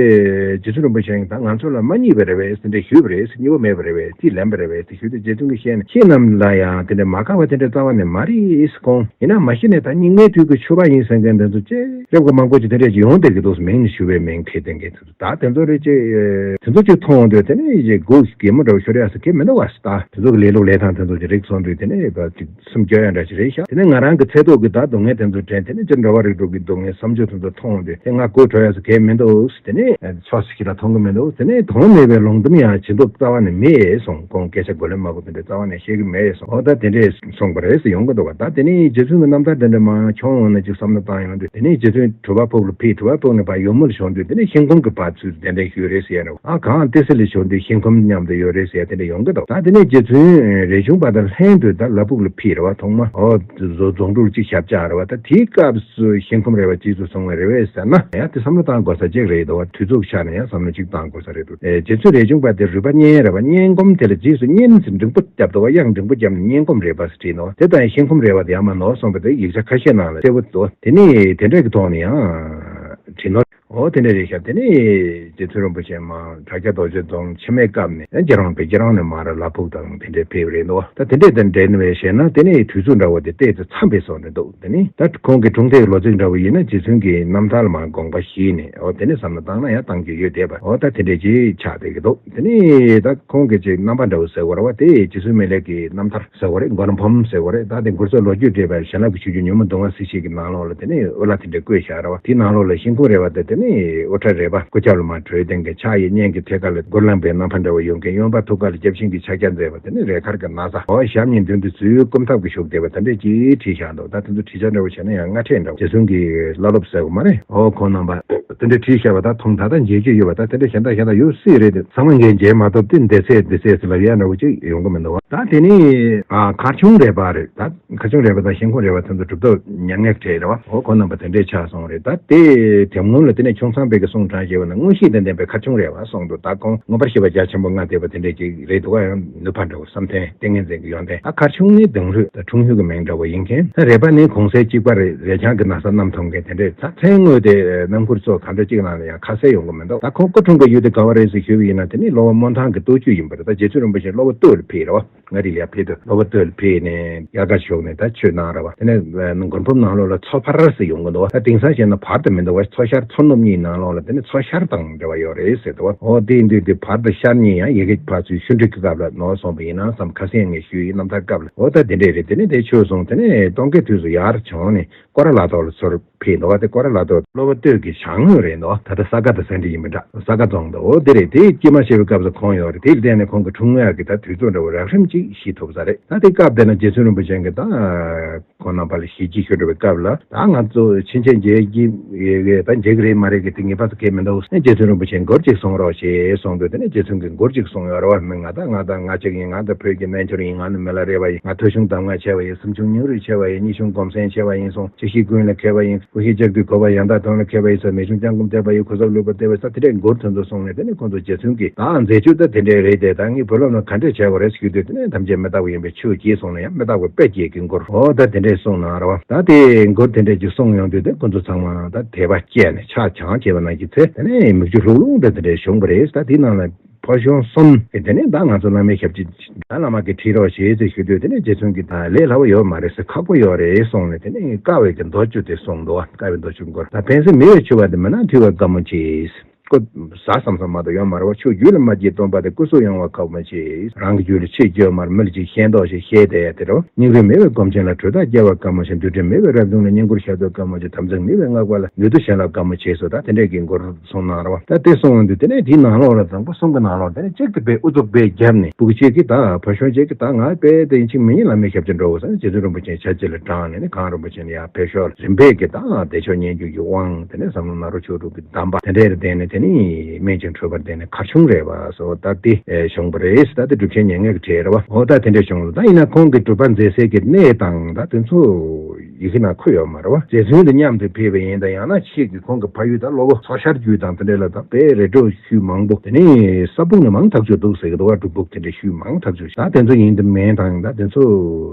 རྗེ་བཙུན་རིན་པོ་ཆེ་ཡང་ད་ང་ཚོ་ལ་མ་རྙེད་པ་རེད་པས་ཟེར་དེ་འདྲས་ཞུས་པ་རེད། རྙེད་པ་མེད་པ་རེད་པས། རྩིས་ལེན་པ་རེད་པས། དེ་ཞུས་དུས་རྗེ་བཙུན་གྱིས་བཤད་ནས་ཁྱེད་རྣམས་ལ་ཡང་དེ་འདྲས་མ་དགའ་བ་དེ་འདྲས་རྩ་བ་ནས་མ་རེད་ཟེར། ཁོང་ཡིན་ན་མ་གཞི་ནས་ད་རྙིང་མའི་དུས་ཀྱི་ཆོས་པ་ཡིན་ཟེར་མཁན་དེ་ཚོ་ཅེ་རེབ་ཀ་མང་པོ་ཅིག་དེ་འདྲས་ཅིག་ཡོང་བསྡད་ཀྱི་འདུག་མིང་ནས་ཞུ་བའི་མིང་ཁྱེད་དེ་འགན་དེ་ཚོ་ད་དེ་ཚོ་རེད་ཅེ། དེ་ཚོ་ཅིག་མཐོང་དུས་དེ་ནས་ཡེ་སྒོ་གད་མོ་འདྲ་བོ་ཤོར་ཡ་ཟེར་གྱི་མི་འདུག་བ། ད་དེ་ཚོ་གི་ལས་ལུགས་ལས་སྟངས་དེ་ཚོ་ཅིག་རིག་སོང་དུས་དེ་ནས་ད་ཅིག་སེམས་སྐྱོ་ཡ་འདྲ་ཞིག་རེད་ཤག་དེ་ནས་ང་རང་གི་ཚེ་ཐོག་གི་ད་སྡུག་བསྔལ་དེ་ཚོ་དྲན། དེ་ནས་ཅིག་འགྲོ་བ་རིགས་དྲུག་གི་སྡུག་བསྔལ་བསམ་སྦྱོར་དེ་ཚོ་མཐོང་དུས་དེ་ང་སྒོ་གྲོལ་ཡ་ཟེར་གྱི་མི་འདུག་དེ་ནས་ཕྱོགས་སུ་ཞིག་ལ་མཐོང་གི་མི་འདུག་དེ་ནས་དོན་མེད་པའི་ལུང་སྟོན་ཡང་བྱེད་འདོད་རྩ་བ་ནས་མེད་གསུངས། ཁོང་སྐད་ཆ་གོ་ལེ་མ་གོ་དེ་འདྲ་རྩ་བ་ནས་བཤད་ཀྱི་མེད་གསུངས། འོ་ད་དེ་འདྲས་གསུངས་པ་རེད་ཟེར་ཡོང་གི་འདུག་བ། ད་དེ་ནས་རྗེ་བཙུན་གྱི་རྣམ་ཐར་དེ་འདྲ་མར་མཆོང་ཡོང་ན་ཅིག་བསམ་བློ་བཏང་ཡོང་དུས་དེ་ནས་རྗེ་བཙུན་གྲུབ་པ་ཕུག་ལ་ཕེབས། གྲུབ་པ་ཕུག་ནས་ཕར་ཡུལ་མུར་བྱོན་དུས་དེ་ནས་ཤིང་ཁུམ་གྱི་བར་ཚུར་གདན་འདྲེན་ཞུས་རེད་ཟེར་ཡ་འདྲ་བ། ཨ་གངས་ཏི་སེ་ལ་བྱོན་དུས་ཤིང་ཁུམ་མཉམ་དུ་ཡོད་རེད་ཟེར་ཡ་དེ་འདྲ་ཡོང་གི་འདུག་ད་དེ་ནས་རྗེ་བཙུན་རས་ཆུང་པ་དང་ལྷན་དུ་ད་ལ་ཕུག་ལ་ཕེབས་རེད་བ། ཐོག་མ་ཨོ་རྫོང་དྲུག་ཅིག་ཞབས་བཅགས་རེད་བ། ད་དེའི་སྐབས་སུ་ཤིང་ཁུམ་རས་པ་རྗེས་སུ་བཟུང་བ་རེད་པས་ཟེར་ན་ཡང་དེ་བསམ་བློ་བཏང་དགོས་ས་ཅིག་རེད་འདུག་བ། དུས་ཚོད་ཆ་ནས་ཡང་བསམ་བློ་ཅིག་བཏང་དགོས་ས་རེད་འདུག་ཨེ་རྗེ་བཙུན་རས་ཆུང་པ་དེ་རུས་པ་གཉན་རེད་བ། གཉན་སྒོམ་དེ་ལ་རྗེས་སུ་གཉན་ཟེར་འགྲེང་བུ་བརྒྱབ་འདུག་བ། གཡང་འགྲེང་བུ་བརྒྱབ་ནས་གཉན་སྒོམ་རས་པ་ཟེར་བྲིས་འདུག་བ། དེ་ལྟ་ཡང་ཤིང་ཁུམ་རས་པ་དེ་ཡང་མ་ནོར་སོང་བ་དེ་ཡིག་ཆ་ཁ་ཤས་ནང་ལ་གསལ་པོ་འདུག་དེ་ནས་དེ་འདྲ་གི་ཐོག་ནས་ཡང་བྲིས་ནོ། འོ་དེ་འདྲ་རེད་ཤག་དེ་ནས་རྗེ་བཙུན་རིན་པོ་ཆེ་མར་བྲག་སྐྱ་རྡོ་རྗེ་རྫོང་ཕྱི་མའི་སྐབས་ནས་རྒྱ་རང་པའི་རྒྱ་རང་ནས་མར་ལ་ཕུག་དང་དེ་འདྲའི་ཕེབས་རེད་འདུག་ད་དེ་འདྲའི་དང་འབྲེལ་ནས་བཤད་ན་དེ་ནས་དུས་ཚོད་འདྲ་བོ་དེ་ཏོག་ཙམ་འཚམས་པའི་བཟོ་འདྲ་འདུག་དེ་ནས་ད་ཁོང་གི་གྲོངས་མཐའི་ལོ་ཚིགས་འདྲ་བོ་ཡིན་ན་རྗེ་བཙུན་གྱི་རྣམ་ཐར་ལ་མར་དགོངས་པ་བཞེས་ནས་འོ་དེ་ནས་བསམ་བློ་བཏང་ན་ཡང་བཏང་རྒྱུ་ཡོད་བསྡད་པ། འོ་ད་དེ་འདྲའི་ཅིག་ཆགས་བསྡད་ཀྱི་འདུག་དེ་ནས་ད་ཁོང་གི་ཅིག་རྣམ་པ་འདྲ་བོ་ཟེར་བ་རེད་བ། དེ་རྗེ་བཙུན་མི་ལའི་གི་རྣམ་ཐར་ཟེར་བ་རེད། མགོ་ནག་འབུམ་ཟེར་བ་རེད། ད་དེ་མགུར་མཚོ་ལོ་རྒྱུས་འགྲེལ་པའི་བྱིན་རླབས་ཀྱི་ཆུ་རྒྱུན་ཉོན་མོངས་གདུང་བ་སེལ་བྱེད་ཀྱི་ནང་ལོགས་ལ་དེ་ནས་ཨོ་ལ་དེ་འདྲ་བཀོད་བཞག་རེད་བ། དེའི་ནང་ལོགས་ལ་ཤིང་ཁུམ་རས་པ་དེ་དེ་ནས་དབུ་སྐྲ་རས་པ་སྐུ་རྒྱབ་ལ་མར་གྲོལ་དེང་གི་ཕྱག་གཡས་གཉན་གྱི་ཐད་ཀ་ལ་གུར་ལངས་པའི་རྣམ་པ་འདྲ་བ་ཡོད་མཁན། གཡོན་པ་ཐུགས་ཀ་ལ་སྐྱབས་ཤིང་གི་ཕྱག་རྒྱ་མཛད་པ་དེ་ནས་རས་དཀར་གྱི་ན་བཟའ། ཨོ་ཞབས་གཉིས་མདུན་དུ་གཙོ་བོའི་སྐུ་ཐབས་ཀྱི་བཞུགས་བསྡད་པ་དེ་འདྲས་ཅིག་བྲིས་བཞག་འདུག་ད་དེ་ཚོ་བྲིས་ཆ་འདྲ་བོ་བྱས་ན་ཡང་སྔ་ཕྲད་འདྲ་བོ། རྗེ་བཙུན་གྱི་བླ་སློབ་ཟེར་བ་མ་རེད། ཨོ་ཁོང་རྣམ་པ་དེ་འདྲས་བྲིས་བཞག་པ་ད་མཐོང་ད་ལྟ་མཇལ་རྒྱུ་ཡོད་པ། ད་དེ་འདྲས་གཞན་དག་གཞན་དག་ཡོད་སྲིད་རེད་དེ། ཚང་མ་ངས་མཇལ་མ་ཐུབ་སྟེ་འདི་ཚད་འདི་ཚད་ཟེར་ལབ་ཡ་འདྲ་བོ་ཅིག་ཡོང་གི་མི་འདུག་བ། ད་དེ་ནི་ཨ་མཁར་ཆུང་རས་པ་རེད། ད་མཁར་ཆུང་རས་པ་དང་ཤིང་ཁུམ་རས་པ་དེ་ཚོ་གྲུབ་ཐོབ་མྱ་ངན་འཕྲད་རེད་བ། འོ་ཁོ་རྣམ་པ་དེ་འདྲས་ཆགས་སོང་རེད། ད་དེ་དེ་སྔོན་ལ་དེ་ནས་ཁྱུང་ཚང་པའི་གི་གསུང་དྲངས་བྱས་པ་ན་མངོན་ཤེས་དང་ལྡན་པའི་མཁར་ཆུང་རས་པ་གསུངས་འདུག་ད་ཁོང་མངོན་པར་ཤེས་པ་རྒྱ་ཆེན་པོ་མངའ་བསྡད་པ་དེ་འདྲས་ཅིག་རེད་འདུག་བ། ཡང་ནུས་པ་འདྲ་བོ་བསམ་གཏན་ཏིང་ངེ་འཛིན་གྱི་ཡོན་ཏན། ད་མཁར་ཆུང་ནི་གདུང་ལྷོད་ད་འཁྲུངས་ཡུལ་གྱི་མིང་འདྲ་བོ་ཡིན་མཁན། ད་རས་པ་ནི་གུང་སེང་གཅིག་པ་རེད། རས་ཆང་གི་ན་བཟའ་བསྣམས་ཐུབ་མཁན་དེ་འདྲས། ད་མཚན་དངོས་དེ་རྣམ་མགུར་ཚོ་གང་འདྲ་གཅིག་ནང་ལ་ཡང་ཁ་གསལ་ཡོང་གི་མི་འདུག་ད་ཁོང་སྐུ་འཁྲུངས་པའི་ཡུལ་དེ་ག་བ་རེད་ཟེར་ཞུས་པ་ཡིན་ན་དེ་ནི་སློབ་དཔོན་སྨོན་ཐང་གི་སྟོད་ཆུ་ཡིན་པ་རེད། ད་རྗེ་བཙུན་རིན་པོ་ཆེ་སློབ་དཔོན་སྟོད་ལ་ཕེབས་རེད་བ། མངའ་རིས་ལ་ཡར་ཕེབས་དུས་སློབ་དཔོན་སྟོད་ལ་ཕེབས་ནས་དབྱར་ཁ་ཞོགས་ནས་ད་ཆོས་གནང་རེད་བ། དེ་ནས་མགུར་འབུམ་ནང་ལོགས་ལ་མཚོ་ཕ་ར་ཟེར་ཡོང་གི་འདུག་བ། ད་དེང་སང་བཤད་ན་བར་དུ་མི་འདུག་བ། མཚོ་ཤར་མཚོ་ནུབ། གཉིས་ནང་ལོགས་ལ་དེ་ནི་མཚོ་ཤར་དང་འབྲེལ་བ་ཡོད་རེད་ཟེར་འདུག་བ། འོ་དེ་ཡིན་དུས་དེ་བར་དུ་ཤར་གཉིས་ཡང་ཡ་གི་ཕར་ཚུར་ཤུ་འགྲིག་གི་སྐབས་ལ་ནོར་སོང་བ་ཡིན་ན་བསམ། ཁ་སང་ངས་ཞུས་ཡིན། རྣམ་ཐར་སྐབས་ལ། འོ་ད་དེ་འདྲས་རེད། དེ་ནི་དེ་ཆོས་སོང་། དེ་ནས་སྟོན་ཁའི་དུས་སུ་ཡར་བྱོན་ནས་སྐོར་ར་ལ་ཐོག་ལ་ཚུར་ཕེབས་འདུག་བ། དེ་སྐོར་ར་ལ་ཐོག་སློབ་དཔོན་སྟོད་ཀྱི་བྱང་ངོས་རེད་འདུག་བ། ད་ལྟ་ས་དགའ་དང་ས་འདྲ་ཡིན་པ་འདྲ། ས་དགའ་རྫོང་དང་། འོ་དེ་རེད། དེ་དཀྱིལ་མ་བྱས་པའི་སྐབས་སུ་ཁོང་ཡོད་རེད། དེ་ལ་བརྟེན་ནས་ཁོང་གི་འཁྲུངས་སྐར་གྱི་ད་དུས་ཚོད་འདྲ་བོ་རགས་རིམ་ཅིག་ཤེས་ཐུབ་ས་རེད། ད་དེ་སྐབས་དེ་ན་རྗེ་བཙུན་རིན་པོ་ཆེ་གིས་ད་ཁོང་རྣམ་པ་ལ་ཞལ་གྱིས་ཞུ་འགྲོ་བའི་སྐབས་ལ། ད་ང་ཚོ་ཕྱིན་ཆད་མཇལ་གྱི་ཡོད་གི། ད་མཇལ་གི་རེད་མ་རེད་གི་དེ་ངེས་པར་དུ་གལ་མི་འདུག། རྗེ་བཙུན་རིན་པོ་ཆེ་མགུར་ཅིག་གསུང་རོགས་ཞེས་གསུངས་དུས། དེ་ནས་རྗེ་བཙུན་གྱིས་མགུར་ཅིག་གསུངས་ཡོད་རེད་བ། མི་ང་ད་ང་ད་ང་གཅིག་ཡིན། ང་ད་བོད་ཀྱི་རྣལ་འབྱོར་ཡིན། ང་ནི་མི་ལ་རས་པ་ཡིན། ང་ཐོས་བྱུང་གདམས་ངག་ཆེ་བ་ཡིན། སེམས་བྱུང་སྙིང་རུས་ཆེ་བ་ཡིན། གཉིད་བྱུང་སྒོམ་གསལ་ཆེ་བ་ཡིན་གསུངས། ཆེ་ཤེས་ཀུན་ལ་མཁས་པ་ཡིན། ཀུན་ཤེས་ལྕགས་ཀྱུས་གོ་བ། ཡང་དག་དོན་ལ་མཁས་པ་ཡིན་གསུངས། མེད་བྱུང་སྤྱང་ཀུན་དད་པ་ཡིན། གོ་ཚབས་ལུས་པ་བདེ་བ་ཡིན་གསུངས། དེ་འདྲའི་མགུར་དེ་ཚོ་གསུངས་ནས། དེ་ནས་ཁོང་ཚོ་རྗེ་བཙུན་གྱིས་ད་མཛད་སྤྱོད་ད་དེ་འདྲའི་རེད་དེ། ད་ངས་བུ་སློབ་རྣམས་ག་འདྲས་བྱ་དགོས་རེད་ཞུས་དུས། དེ་ནས་ཐམས་ཅད་མི་རྟག་པ་ཡིན་པས་ཆོས་བགྱིས་གསུངས་ནས། ཡང་མི་རྟག་པ་དཔེ་བགྱིས་ཀྱི་མགུར། འོ་ད་དེ་འདྲས་གསུངས་གནང་རེད་བ། ད་དེ་མགུར་དེ་འདྲས་ཅིག་གསུངས་ཡོང་དུས། དེ་ཁོང་ཚོ་ཚང་མ་ད་དད་པ་སྐྱེས་ནས་ཕྱག་བྱང་བྱས་པ་ནང་བཞིན་བྱས། དེ་ནས་མིག་ཆུ་ལྷུང་ལྷུང་འདྲ་དེ་འདྲས་བྱུང་བ་རེད། ད་དེའི་ནང་ལ་ཕོ་གཞོན་གསུམ་གྱིས་དེ་ནས་ད་ང་ཚོ་བླ་མའི་ཞབས་ཕྱི་ད་བླ་མ་གིས་ཁྲིད་རོགས་བྱེད་ཟེར་ཞུ་དུས། དེ་ནས་རྗེ་བཙུན་གྱིས་ད་ལས་སླ་བོ་ཡོད་མ་རེད་ཟེར། ཁག་པོ་ཡོད་རེད་གསུངས་ནས། དེ་ནས་དཀའ་བའི་གི་མདོ་བཅུ་དེ་གསུངས་འདུག་བ། དཀའ་བའི་མདོ་བཅུ་མགུར། ད་ཕན་སེམས་མི་གཡོ་འཆི་བ་འདི། མི་ནག་འཐུལ་བ་དཀའ་མོ་ཆེ། ཀོ། ཟ་བསམ་བསམ་མ་གཏོགས་ཡོད་མ་རེད་བ། ཆོས་རྒྱུད་ལ་མ་སྐྱེས་སྟོན་པ་དེ། སྐུ་གཟུགས་ཡོང་བ་ཁག་མོ་ཆེ། རང་གི་རྒྱུད་ལ་ཆོས་སྐྱོན་མར་མི་ལ་ཅིག་ཤེས་མདོག་ཞིག་ཤེས་དེ་ཡ་དེ་རོ། སྙིང་རུས་མེད་པའི་སྒོམ་ཆེན་ལ་གྲོས་ཐག་བཅད་པ་དཀའ་མོ་ཆེ། འདུལ་ཁྲིམས་མེད་པའི་རབ་བྱུང་ལ་བསྙེན་བཀུར་ཞབས་ཏོག་དཀའ་མོ་ཆེ། དམ་ཚིག་མེད་པའི་སྔགས་པ་ལ་ལུས་དུ་བྱིན་རླབས་དཀའ་མོ་ཆེ་སོ། ད་དེ་འདྲས་ཀྱི་མགུར་གསུངས་གནང་རེད་བ། ད་དེ་གསུངས་ཡོང་དུས་དེ་ནས་དེའི་ནང་ལོགས་ལ་དང་པོ་གསུམ་གྱི་ནང་ལོགས་དེ་ནས་གཅིག་དེ་དཔེ་ཨུ་ཚུགས་དཔེ་བརྒྱབ་ནས། སྤུ་གུ་གཅིག་གིས་ད་ཕོ་གཞོན་གཅིག་གིས་ད་ང་དཔེ་དེ་ཡིན་གཅིག་མིན་གཉིས་བླ་མའི་ཞབས་ཕྱི་འགྲོ་དགོས་ཟེར་ནས། རྗེ་བཙུན་རིན་པོ་ཆེ་ཕྱག་ཕྱི་ལ་དྲངས་ནས་ནི། གངས་རིན་པོ་ཆེ་ནས་ཡར་ཕེབས་ཞོར་རིམ་པས་ཀྱིས་ད་བདེ་མཆོག་སྙན་བརྒྱུད་ཀྱི་དབང་། དེ་ནས་ཟབ་ལམ་ནཱ་རོ་ཆོས་དྲུག་གི་གདམས་པ་དེ་འདྲའི་ལ་བརྟེན་ནས། དེ་ནས་སྨན་ཆེན་གྲུབ་པ་ལ་བརྟེན་ནས་གར་ཆུང་རས་པ་སོགས་ད་དེ་བྱུང་བ་རེད། ད་དེ་གྲུབ་ཆེན་ཉེར་ལྔ་གི་གྲས་རེད་བ། འོ་ད་དེ་འདྲ་བྱུང་ལ། ད་ཡིན་ན་ཁོང་གི་གྲུབ་པ་མཛད་སའི་གི་གནས་དང་ད་དེ་ཚོ་ཡི་གེ་ནང་འཁོད་ཡོད་མ་རེད་བ། རྗེ་བཙུན་དང་མཉམ་དུ་ཕེབས་པ་ཡིན་ད། ཡང་ན་ཕྱིས་ཀྱི་ཁོང་གི་ཕ་ཡུལ་ད་སློབ་དཔོན་མཚོ་ཤར་རྒྱུད་དང་དེ་འདྲ་ལ་ད་དཔེ་རེ་སྒྲུབ་ཤུལ་མང་པོ། དེ་ནས་ས་སྦུག་ནས་མང་ཐག་ཆོད་འདུག་ཟེར་གི་འདུག་བ། སྒྲུབ་ཕུག་དེ་འདྲ་ཤུལ་མང་ཐག་ཆོད། ད་དེ་ཚོ་ཡིན་དུ་མིན་དང་ད་དེ་ཚོ་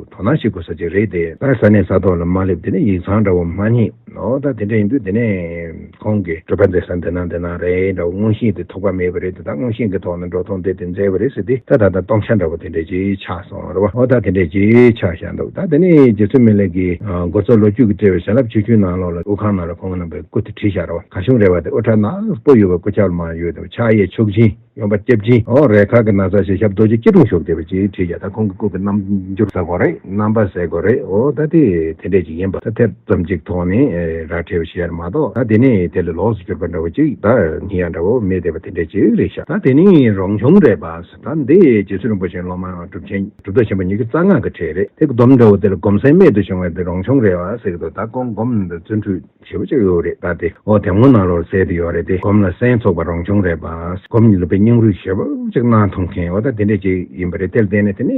དོ་སྣང་བྱེད་དགོས་ས་ཅིག་རེད་དེ། ད་ས་གནས་ས་ཐོག་ལ་མ་སླེབས། དེ་ནས་ཡིག་ཚང་འདྲ་བོ་མ་རྙེད། འོ་ད་དེ་འདྲ་ཡིན་དུས་དེ་ནས་ཁོང་གིས་གྲུབ་པ་མཛད་ས་འདི་ན་འདི་ན་རེད་འདྲ་བོ། མངོན་ཤེས་དེ་ཐོགས་པ་མེད་པ་རེད་དེ། ད་མངོན་ཤེས་ཀྱི་ཐོག་ནས་འགྲོ་སྟངས་དེ་དེ་མཛད་པ་རེད་ཟེར་ཏེ། ད་ད་ལྟ་སྟོང་ཆ་འདྲ་བོ་དེ་འདྲ་ཅིག་ཆགས་སོང་རེད་བ། འོ་ད་དེ་འདྲ་ཅིག་ཆགས་བཞག་འདུག། ད་དེ་ནས་རྗེ་བཙུན་མི་ལ་གི་ཨ་འགོ་གཙོ་ལོ་རྒྱུས་ཀྱི་བྲིས་པའི་བྱིན་རླབས་ཆུ་ཆུའི་ནང་ལོགས་ལ་དབུ་ཁང་ནང་ལ་ཁོང་རྣམ་པའི་སྐུ་དེ་བྲིས་བཞག་རེད་བ། གར་ཆུང་རས་པ་དེ་དབུ་སྐྲ་ནག་པོ་ཡོད་པ། སྐུ་ཆབ་མ་ཡོད་དེ། ཕྱག་གཡས་མཆོག་སྦྱིན། གཡོན་པ་སྐྱབས་སྦྱིན། འོ་རས་དཀར་གྱི་ན་བཟའ་བྱས། ཞབས་རྡོ་རྗེ་སྐྱིལ་ཀྲུང་བཞུགས་བསྡད་པ་ཅིག་བྲིས་བཞག། ད་ཁོང་གི་སྐུ་གི་རྣམ་འགྱུར་ཟེར་དགོས་རེད། རྣམ་པ་ཟེར་དགོས་རེད། འོ་ད་དེ་དེ་འདྲས་ཅིག་ཡིན་པ། ད་དེབ་ཙམ་ཅིག་ཐོག་ནས་ཨེ་ར་འཕྲོད་བྱས་མ་གཏོགས། ད་དེ་ནས་དེ་ལས་ལོགས་སུ་གྱུར་པ་འདྲ་བོ་ཅིག་ད་རྙེད་ཡ་འདྲ་བོ་མེད་བསྡད་པ་དེ་འདྲས་ཅིག་རེད་ཤག། ད་དེ་ནས་རོང་ཆུང་རས་པ་ཟེར། ད་འདི་རྗེ་བཙུན་རིན་པོ་ཆེའི་སློབ་མ་གྲུབ་ཆེན་གྲུབ་ཐོབ་ཆེན་པོ་ཉི་ཤུ་རྩ་ལྔ་གི་གྲས་རེད། དེ་གི་སྡོམ་འདྲ་བོ་དེ་ལ་སྒོམ་གསལ་རྨད་དུ་བྱུང་བའི་དེ་རོང་ཆུང་རས་པ་ཟེར་གི་འདུག། ད་ཁོང་སྒོམ་འདི་བརྩོན་འགྲུས་ཞེ་པོ་ཅིག་ཡོད་རེད། ད་དེ་འོ་དེབ་ངོ་ནང་ལོགས་གསལ་དུ་ཡོད་རེད་དེ། སྒོམ་ལ་གསན་ཚུགས་པ་རོང་ཆུང་རས་པ། སྒོམ་ཉིད་ལ་དཔེ་སྙིང་རུས་ཞེ་པོ་ཅིག་གནང་ཐུབ་མཁན། འོ་ད་དེ་འདྲས་ཅིག་ཡིན་པ་རེད། དེ་ལ་བརྟེན་ནས་དེ་ནས་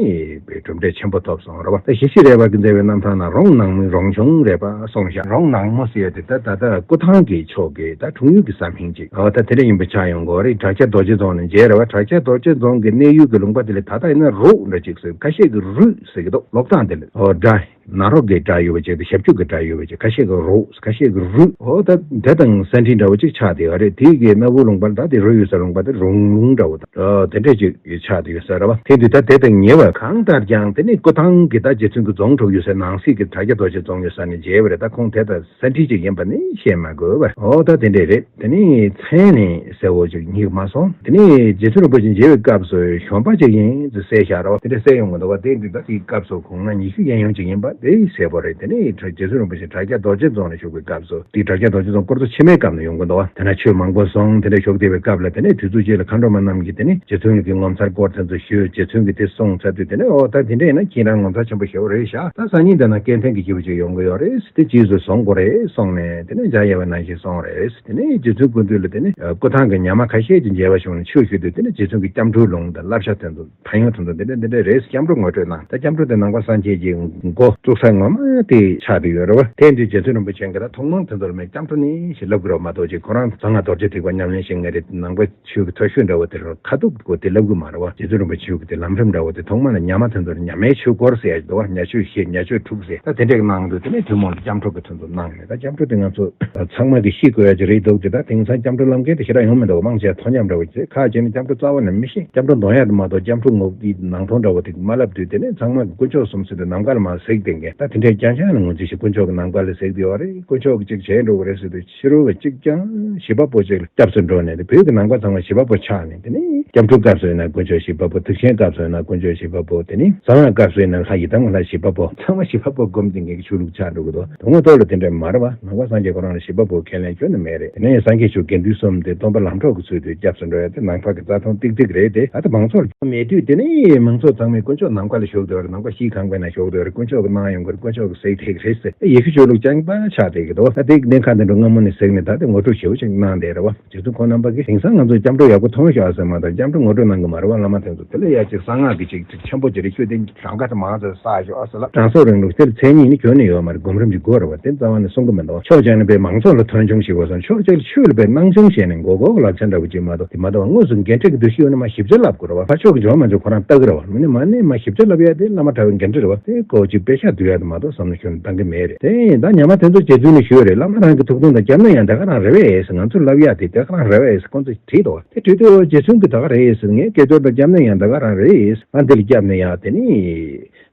དཔེ་གྲུབ་འབྲས་ཆེན་པོ་ཐོབ་སོང་རེད་བ། ད་ཞི་བྱེད་རས་པ་གིས་མཛད་པའི་རྣམ་ཐར་ནང་རོང་ནང་མི་རོང་ཆུང་རས་པ་གསུངས་ཤག། རོང་ནང་མོ་ཟེར་ཡ་དེ་ད་ད་ལྟ་སྐུ་ཐང་གི་ཕྱོགས་ཀྱི་ད་འཁྲུངས་ཡུལ་གྱི་ས་མིང་ཅིག། འོ་ད་དེ་འདྲ་ཡིན་པ་ཆགས་ཡོང་གི་རེད། བྲག་སྐྱ་རྡོ་རྗེ་རྫོང་ནས་མཇལ་རེད་བ། བྲག་སྐྱ་རྡོ་རྗེ་རྫོང་གི་གནས་ཡུལ་གྱི་ལུང་པ་དེ་ལ་ད་ལྟ་ཡིན་ན་རུག་འདྲ་ཅིག་ཟེར། ཁ་ཤས་ཀྱིས་རུས་ཟེར་གྱི་འདུག། ཀློག་སྟངས་དེ་ལ། འོ་སྒྲ། ནཱ་རོ་གི་སྒྲ་ཡོད་པ་ཅིག་དང་ཞབས་ཀྱུ་གི་སྒྲ་ཡོད་པ་ཅིག། ཁ་ཤས་ཀྱིས་རོ། ཁ་ཤས་ཀྱིས་རུ། འོ་ད་དེ་དང་ས་འབྲེལ་འདྲ་བོ་ཅིག་ཆགས་བསྡད་ཡོད་རེད། དེ་གི་སྣ་བུག་ལུང་པར་ད་དེ་རུ་ཡོད་ས་ལུང་པ་དེ་རོང་ལུང་འདྲ་བོ་དང་། འོ་དེ་འདྲས་ཅིག་ཆགས་བསྡད་ཡོད་ས་རེད་བ། དེ་དུས་ད་དེ་དང་ཉེ་བ་གང་ལྟར་ཀྱང་དེ་ནི་སྐུ་ཐང་གི་ད་རྗེ་བཙུན་གྱི་རྫོང་གྲུབ་ཡོད་སའི་ནང་གསེས་ཀྱི་བྲག་སྐྱ་རྡོ་རྗེ་རྫོང་ཡོད་ས་ནས་མཇལ་བ་རེད། ད་ཁོང་དེ་དང་ས་འབྲེལ་ཅིག་ཡིན་པ་ནི་བཤད་མ་དགོས་པ། འོ་ད་དེ་འདྲས་རེད། དེ་ནི་མཚན་ནི་གསལ་བོ་ཅིག་རྙེད་མ་སོང་། དེ་ནི་རྗེ་བཙུན་རིན་པོ་ཆེ་མཇལ་བའི་སྐབས་སུ་གཞོན་པ་ཅིག་ཡིན་ཟེར་གསལ་བཞག་རོགས། དེ་འདྲ་གསལ་ཡོང་གི་འདུག་བ། དེ་འདི་ད་དེའི་སྐབས་སུ་དགུང་ལོ་ཉི་ཤུ་གཡས་གཡོན་ཅིག་ཡིན་པ་དེ་གསལ་པོ་རེད། དེ་ནི་རྗེ་བཙུན་རིན་པོ་ཆེ་བྲག་སྐྱ་རྡོ་རྗེ་རྫོང་ལ་བཞུགས་པའི་སྐབས་སུ། དེ་བྲག་སྐྱ་རྡོ་རྗེ་རྫོང་སྐོར་ཚོ་ཕྱི་མའི་སྐབས་ནས་ཡོང་གི་འདུག་བ། དེ་ན་ཆོས་མང་པོ་གསུངས། དེ་འདྲ་བཞུགས་བསྡད་པའི་སྐབས་ལ་དེ་ནས་དུས་ཚོད་ཅིག་ལ་མཁའ་འགྲོ་མ་རྣམས་ཀྱིས་དེ་ནི་རྗེ་བཙུན་གྱི་ངོ་མཚར་སྐོར་དེ་ཚོ་ཞུས། རྗེ་བཙུན་གྱིས་དེ་གསུངས་ཚར་དུས་དེ་ནས་འོ་ད་དེ་འདྲ་ཡིན་ན་ཁྱེད་རང་ངོ་མཚར་ཆེན་པོ་ཞེ་པོ་རེད་ཤག། ད་སང་ཉིན་དེ་ན་སྐལ་ལྡན་གྱི་སྐྱེས་བུ་ཅིག་ཡོང་གི་ཡོད་རེད། དེ་རྗེས་སུ་བཟུང་དགོས་རེད་གསུངས་ནས་དེ་ནས་འཇའ་ཡལ་བ་ནང་བཞིན་སོང་རེད། དེ་ནས་རྗེ་བཙུན་སྐུ་མདུན་ལ་དེ་ནས་སྐུ་ཐང་གི་ཉ་མ་ཁ་ཤས་ཀྱིས་མཇལ་བ་བྱུང་ནས་ཆོས་ཞུས་དུས། དེ་ནས་རྗེ་བཙུན་གྱིས་སྐྱབས་འགྲོའི་ལུང་དང་བསླབ་བྱ་དེ་ཚོ་ཕན་ཡོན་དེ་ཚོ་འདི་འདྲ་འདི་འདྲ་རེད། སྐྱབས་འགྲོ་ངོ་སྤྲོད་གནང་། ད་སྐྱབས་འགྲོ་དེ་ནང་པ་སངས་རྒྱས་ཀྱི་འགོ་བཙུགས་ས་ངོ་མ་དེ་ཆགས་བསྡད་ཡོད་རེད་བ། དེ་དུས་རྗེ་བཙུན་རིན་པོ་ཆེ་གིས་ད་ཐུན་མོང་དེ་ཚོ་ལ་མི་སྐྱབས་འགྲོ་ནི་ཞེས་ལབ་དགོས་རེད་མ་གཏོགས་ཅིག་ཁོ་རང་གསང་སྔགས་རྡོ་རྗེ་ཐེག་པ་ཉམས་ལེན་བྱེད་མཁན་རེད། ནང་པ་ཆོས་ཀྱི་མཐོ་ཤོས་འདྲ་བོ་དེ་རེད། ཁ་ཐུག་གོ་དེ་ལབ་གི་མ་རེད་བ། རྗེ་བཙུན་རིན་པོ་ཆེ་གི་དེ་ལམ་རིམ་འདྲ་བོ་དེ་ཐོག་མ་ལ་ཉ་མ་དེ་ཚོར་ཉ་མའི་ཆོས་སྐོར་ཟེར་ཡ་ཞིག་འདུག་བ། ཉ་ཆོས་བཤད། ཉ་ཆོས་འཁྲུགས་ཟེར། ད་དེ་འདྲས་གནང་དུས་དེ་ནས་ཐུན་མོང་དུ་སྐྱབས་འགྲོ་གི་དོན་དུ་གནང་ནས། ད་སྐྱབས་འགྲོ་དེ་ང་ཚོ་ཚང་མ་གིས་ཤེས་དགོས་ཡ་ཅིག་རེད་འདུག་ཅེ། ད་དེང་སང་སྐྱབས་འགྲོ་ལབ་མཁན་དེ་ཞེ་དྲག་ཡོང་མི་འདུག་མང་ཆེ་བ་ཐོ་ཉམས་འདྲ་བོ་ཅིག་རེད། ཁ་ཅིག་ནི་སྐྱབས་འགྲོ་རྩ་བ་ནས་མི་ཤེས། སྐྱབས་འགྲོ་འདོན་ཡ་དེ་མ་གཏོགས་སྐྱབས་འགྲོ་ངོ་དེའི་ནང་དོན་འདྲ་བོ་དེ་མ་ལབ་དུས། དེ་ནས་ཚང་མ་གིས་དཀོན་མཆོག་གསུམ་ཟེར་དུས་ནམ་མཁའ་ལ་མར་གཟིགས་ཏེ། ད་དེ་འདྲའི་རྐྱང་རྐྱང་ནས་ངོས་འཛིན་ཞིག་དཀོན་མཆོག་གི་ནང་པ་ལ་ཟེར་གྱི་ཡོད་རེད། དཀོན་མཆོག་གིས་ཅིག་བྱས་འགྲོ་གི་རེད་ཟེར་དུས། ཕྱི་རོལ་པ་གཅིག་ཀྱང་བྱེད་པ་པོ་ཅིག་ལ་སྐྱབས་སུ་འགྲོ་ནས། དེ་བོད་ཀྱི་ནང་པ་ཚང་མ་བྱེད་པ་པོ་ཆགས་ནས། དེ་ནས་སྐྱབས་འགྲོའི་སྐབས་སུ་ཡིན་ན་དཀོན་མཆོག་བྱེད་པ་པོ། ཐེག་ཆེན་སྐབས་སུ་ཡིན་ན་དཀོན་མཆོག་བྱེད་པ་པོ། དེ་ནས་གསང་སྔགས་སྐབས་སུ་ཡིན་ན་ལྷ་ཡི་དམ་ལྷ་བྱེད་པ་པོ། ཚང་མ་བྱེད་པ་པོ་སྒོམ་བསྡད་མཁན་གྱི་ཆོས་ལུགས་ཆགས་འགྲོ་གི་འདུག་དོན་དངོས་ཐོག་ལ་དེ་འདྲ་མ་རེད་བ། ནང་པ་སངས་རྒྱས་ཁོ་རང་ལ་བྱེད་པ་པོ་ཁས་ལེན་ཁྱོན་ནས་མེད་རེད། དེ་ནས་སངས་རྒྱས་ཆོས་དགེ་འདུན་གསུམ་དེ་སྟོན་པ་ལམ་གྲོགས་ཀྱི་ཚུལ་དུ་སྐྱབས་སུ་འགྲོ་ཡ་དེ་ནང་པ་གི་རྩ་དོན་ཏིག་ཏིག་རེད་དེ། ད་ལྟ་མང་ཚོགས་མེད་དུས། དེ་ནས་མང་ཚོགས་ཚང་མས་དཀོན་མཆོག་ནང་པ་ལ་ཞུགས་བསྡད་པ་རེད། ནང་པ་གཞིས་ཁང་པའི་ནང་ཞུགས་བསྡད་པ་རེད། དཀོན་མཆོག་གིས་གནང་ཡོང་གི་རེད། དཀོན་མཆོག་གིས་ཟེར་ཐེག་རེད་ཟེར། ཡེ་ཤུ་ཆོས་ལུགས་རྐྱང་པ་ཆགས་བསྡད་ཀྱི་འདུག་ད་དེ་གནད་འགག་འདི་འདྲ་སྔ་མོ་ནས་གཟིགས་ནས། ད་དེ་ངོ་སྤྲོད་ཞེ་པོ་ཅིག་གནང་བསྡད་རེད་བ། རྗེ་བཙུན་ཁོང་རྣམ་པ་གིས་དེང་སང་ང་ཚོ་སྐྱབས་འགྲོ་ཡག་པོ་མཐོང་ཤག་ཟེར་མ་གཏོགས། སྐྱབས་འགྲོ་ངོ་སྤྲོད་གནང་གི་མ་རེད་བ། བླ་མ་དེ་ཚོ་དེ་ལ་ཡ་ཅིག་གསང་སྔགས་ཀྱི་ཅིག་ཅིག་ཆེན་པོ་ཅིག་རེད། ཤོད་དེ་གྲངས་ཀ་དེ་མང་ཙམ་བསགས་ཤོག་ཨ་ཟེར་ལ། དྲང་སྲོང་རིང་ལུགས་དེ་ལ་མཚན་ཉིད་ནི་ཁྱོན་ནས་ཡོད་མ་རེད། སྒོམ་རིམ་གྱི་སྒོ་རེད་བ། དེ་རྩ་བ་ནས་གསུང་གི་མི་འདུག་ཕྱོགས་གཅིག་ནས་པའི་མང་ཚོགས་ལ་མཐོང་ཆུང་ཞིག་དགོས་སོང་། ཕྱོགས་གཅིག་ལ་ཆོས་ལ་པའི་སྣང་ཆུང་བྱས་ནས་མགོ་སྐོར་ལག་ཆ་འདྲ་བོ་ཅིག་མ་གཏོགས། དེ་མ་གཏོགས་དངོས་སུ་འགན་འཁྲི་གི་འདུ་ཤེས་ཡོད་ན་མ་ཞིབ་ཆ་ལབ་དགོས་རེད་བ། ཕར་ཕྱོགས་ཀྱི་འཇོན་མ་འཇོན་ཁོ་རང་ལྟ་གི་རེད་བ། མི་ནི་མ་ནི་མ་ཞིབ་ཆ་ལབ་ཡ་དེ་བླ་མ་གྲྭ་པའི་འགན་འཁྲི་རེད་བ། དེ་ཀོ་ཅིག་དཔེ་ཤག་བསྡུ་ཡ་དེ་མ་གཏོགས་བསམ་བློ་ཁྱོན་ནས་བཏང་གི་མེད་རེད། དེ་ད་ཉི་མ་དེ་ཚོ་རྗེ་བཙུན་ནས་ཞུས་རེད། བླ་མ་རང་གི་ཐུགས་དོན་དང་སྐྱབས་གནས་ཡང་དེ་ག་རང་རེད་བས་ཟེར། ང་ཚོ་ལབ་ཡ་དེ་དེ་ག་རང་རེད་བས་ཟེར་ཁོང་ཚོས་དྲིས་དོ། དེ་དུས་དུ་རྗེ་བཙུན་གྱིས་ད་ག་རེད་ཟེར། ངའི་སྐལ་ཅོར་དང་སྐྱབས་གནས་ཡང་འདི་ག་རང་རེད། ང་འདི་ལ་སྐྱབས་གནས་ཡང་དེ་ནི་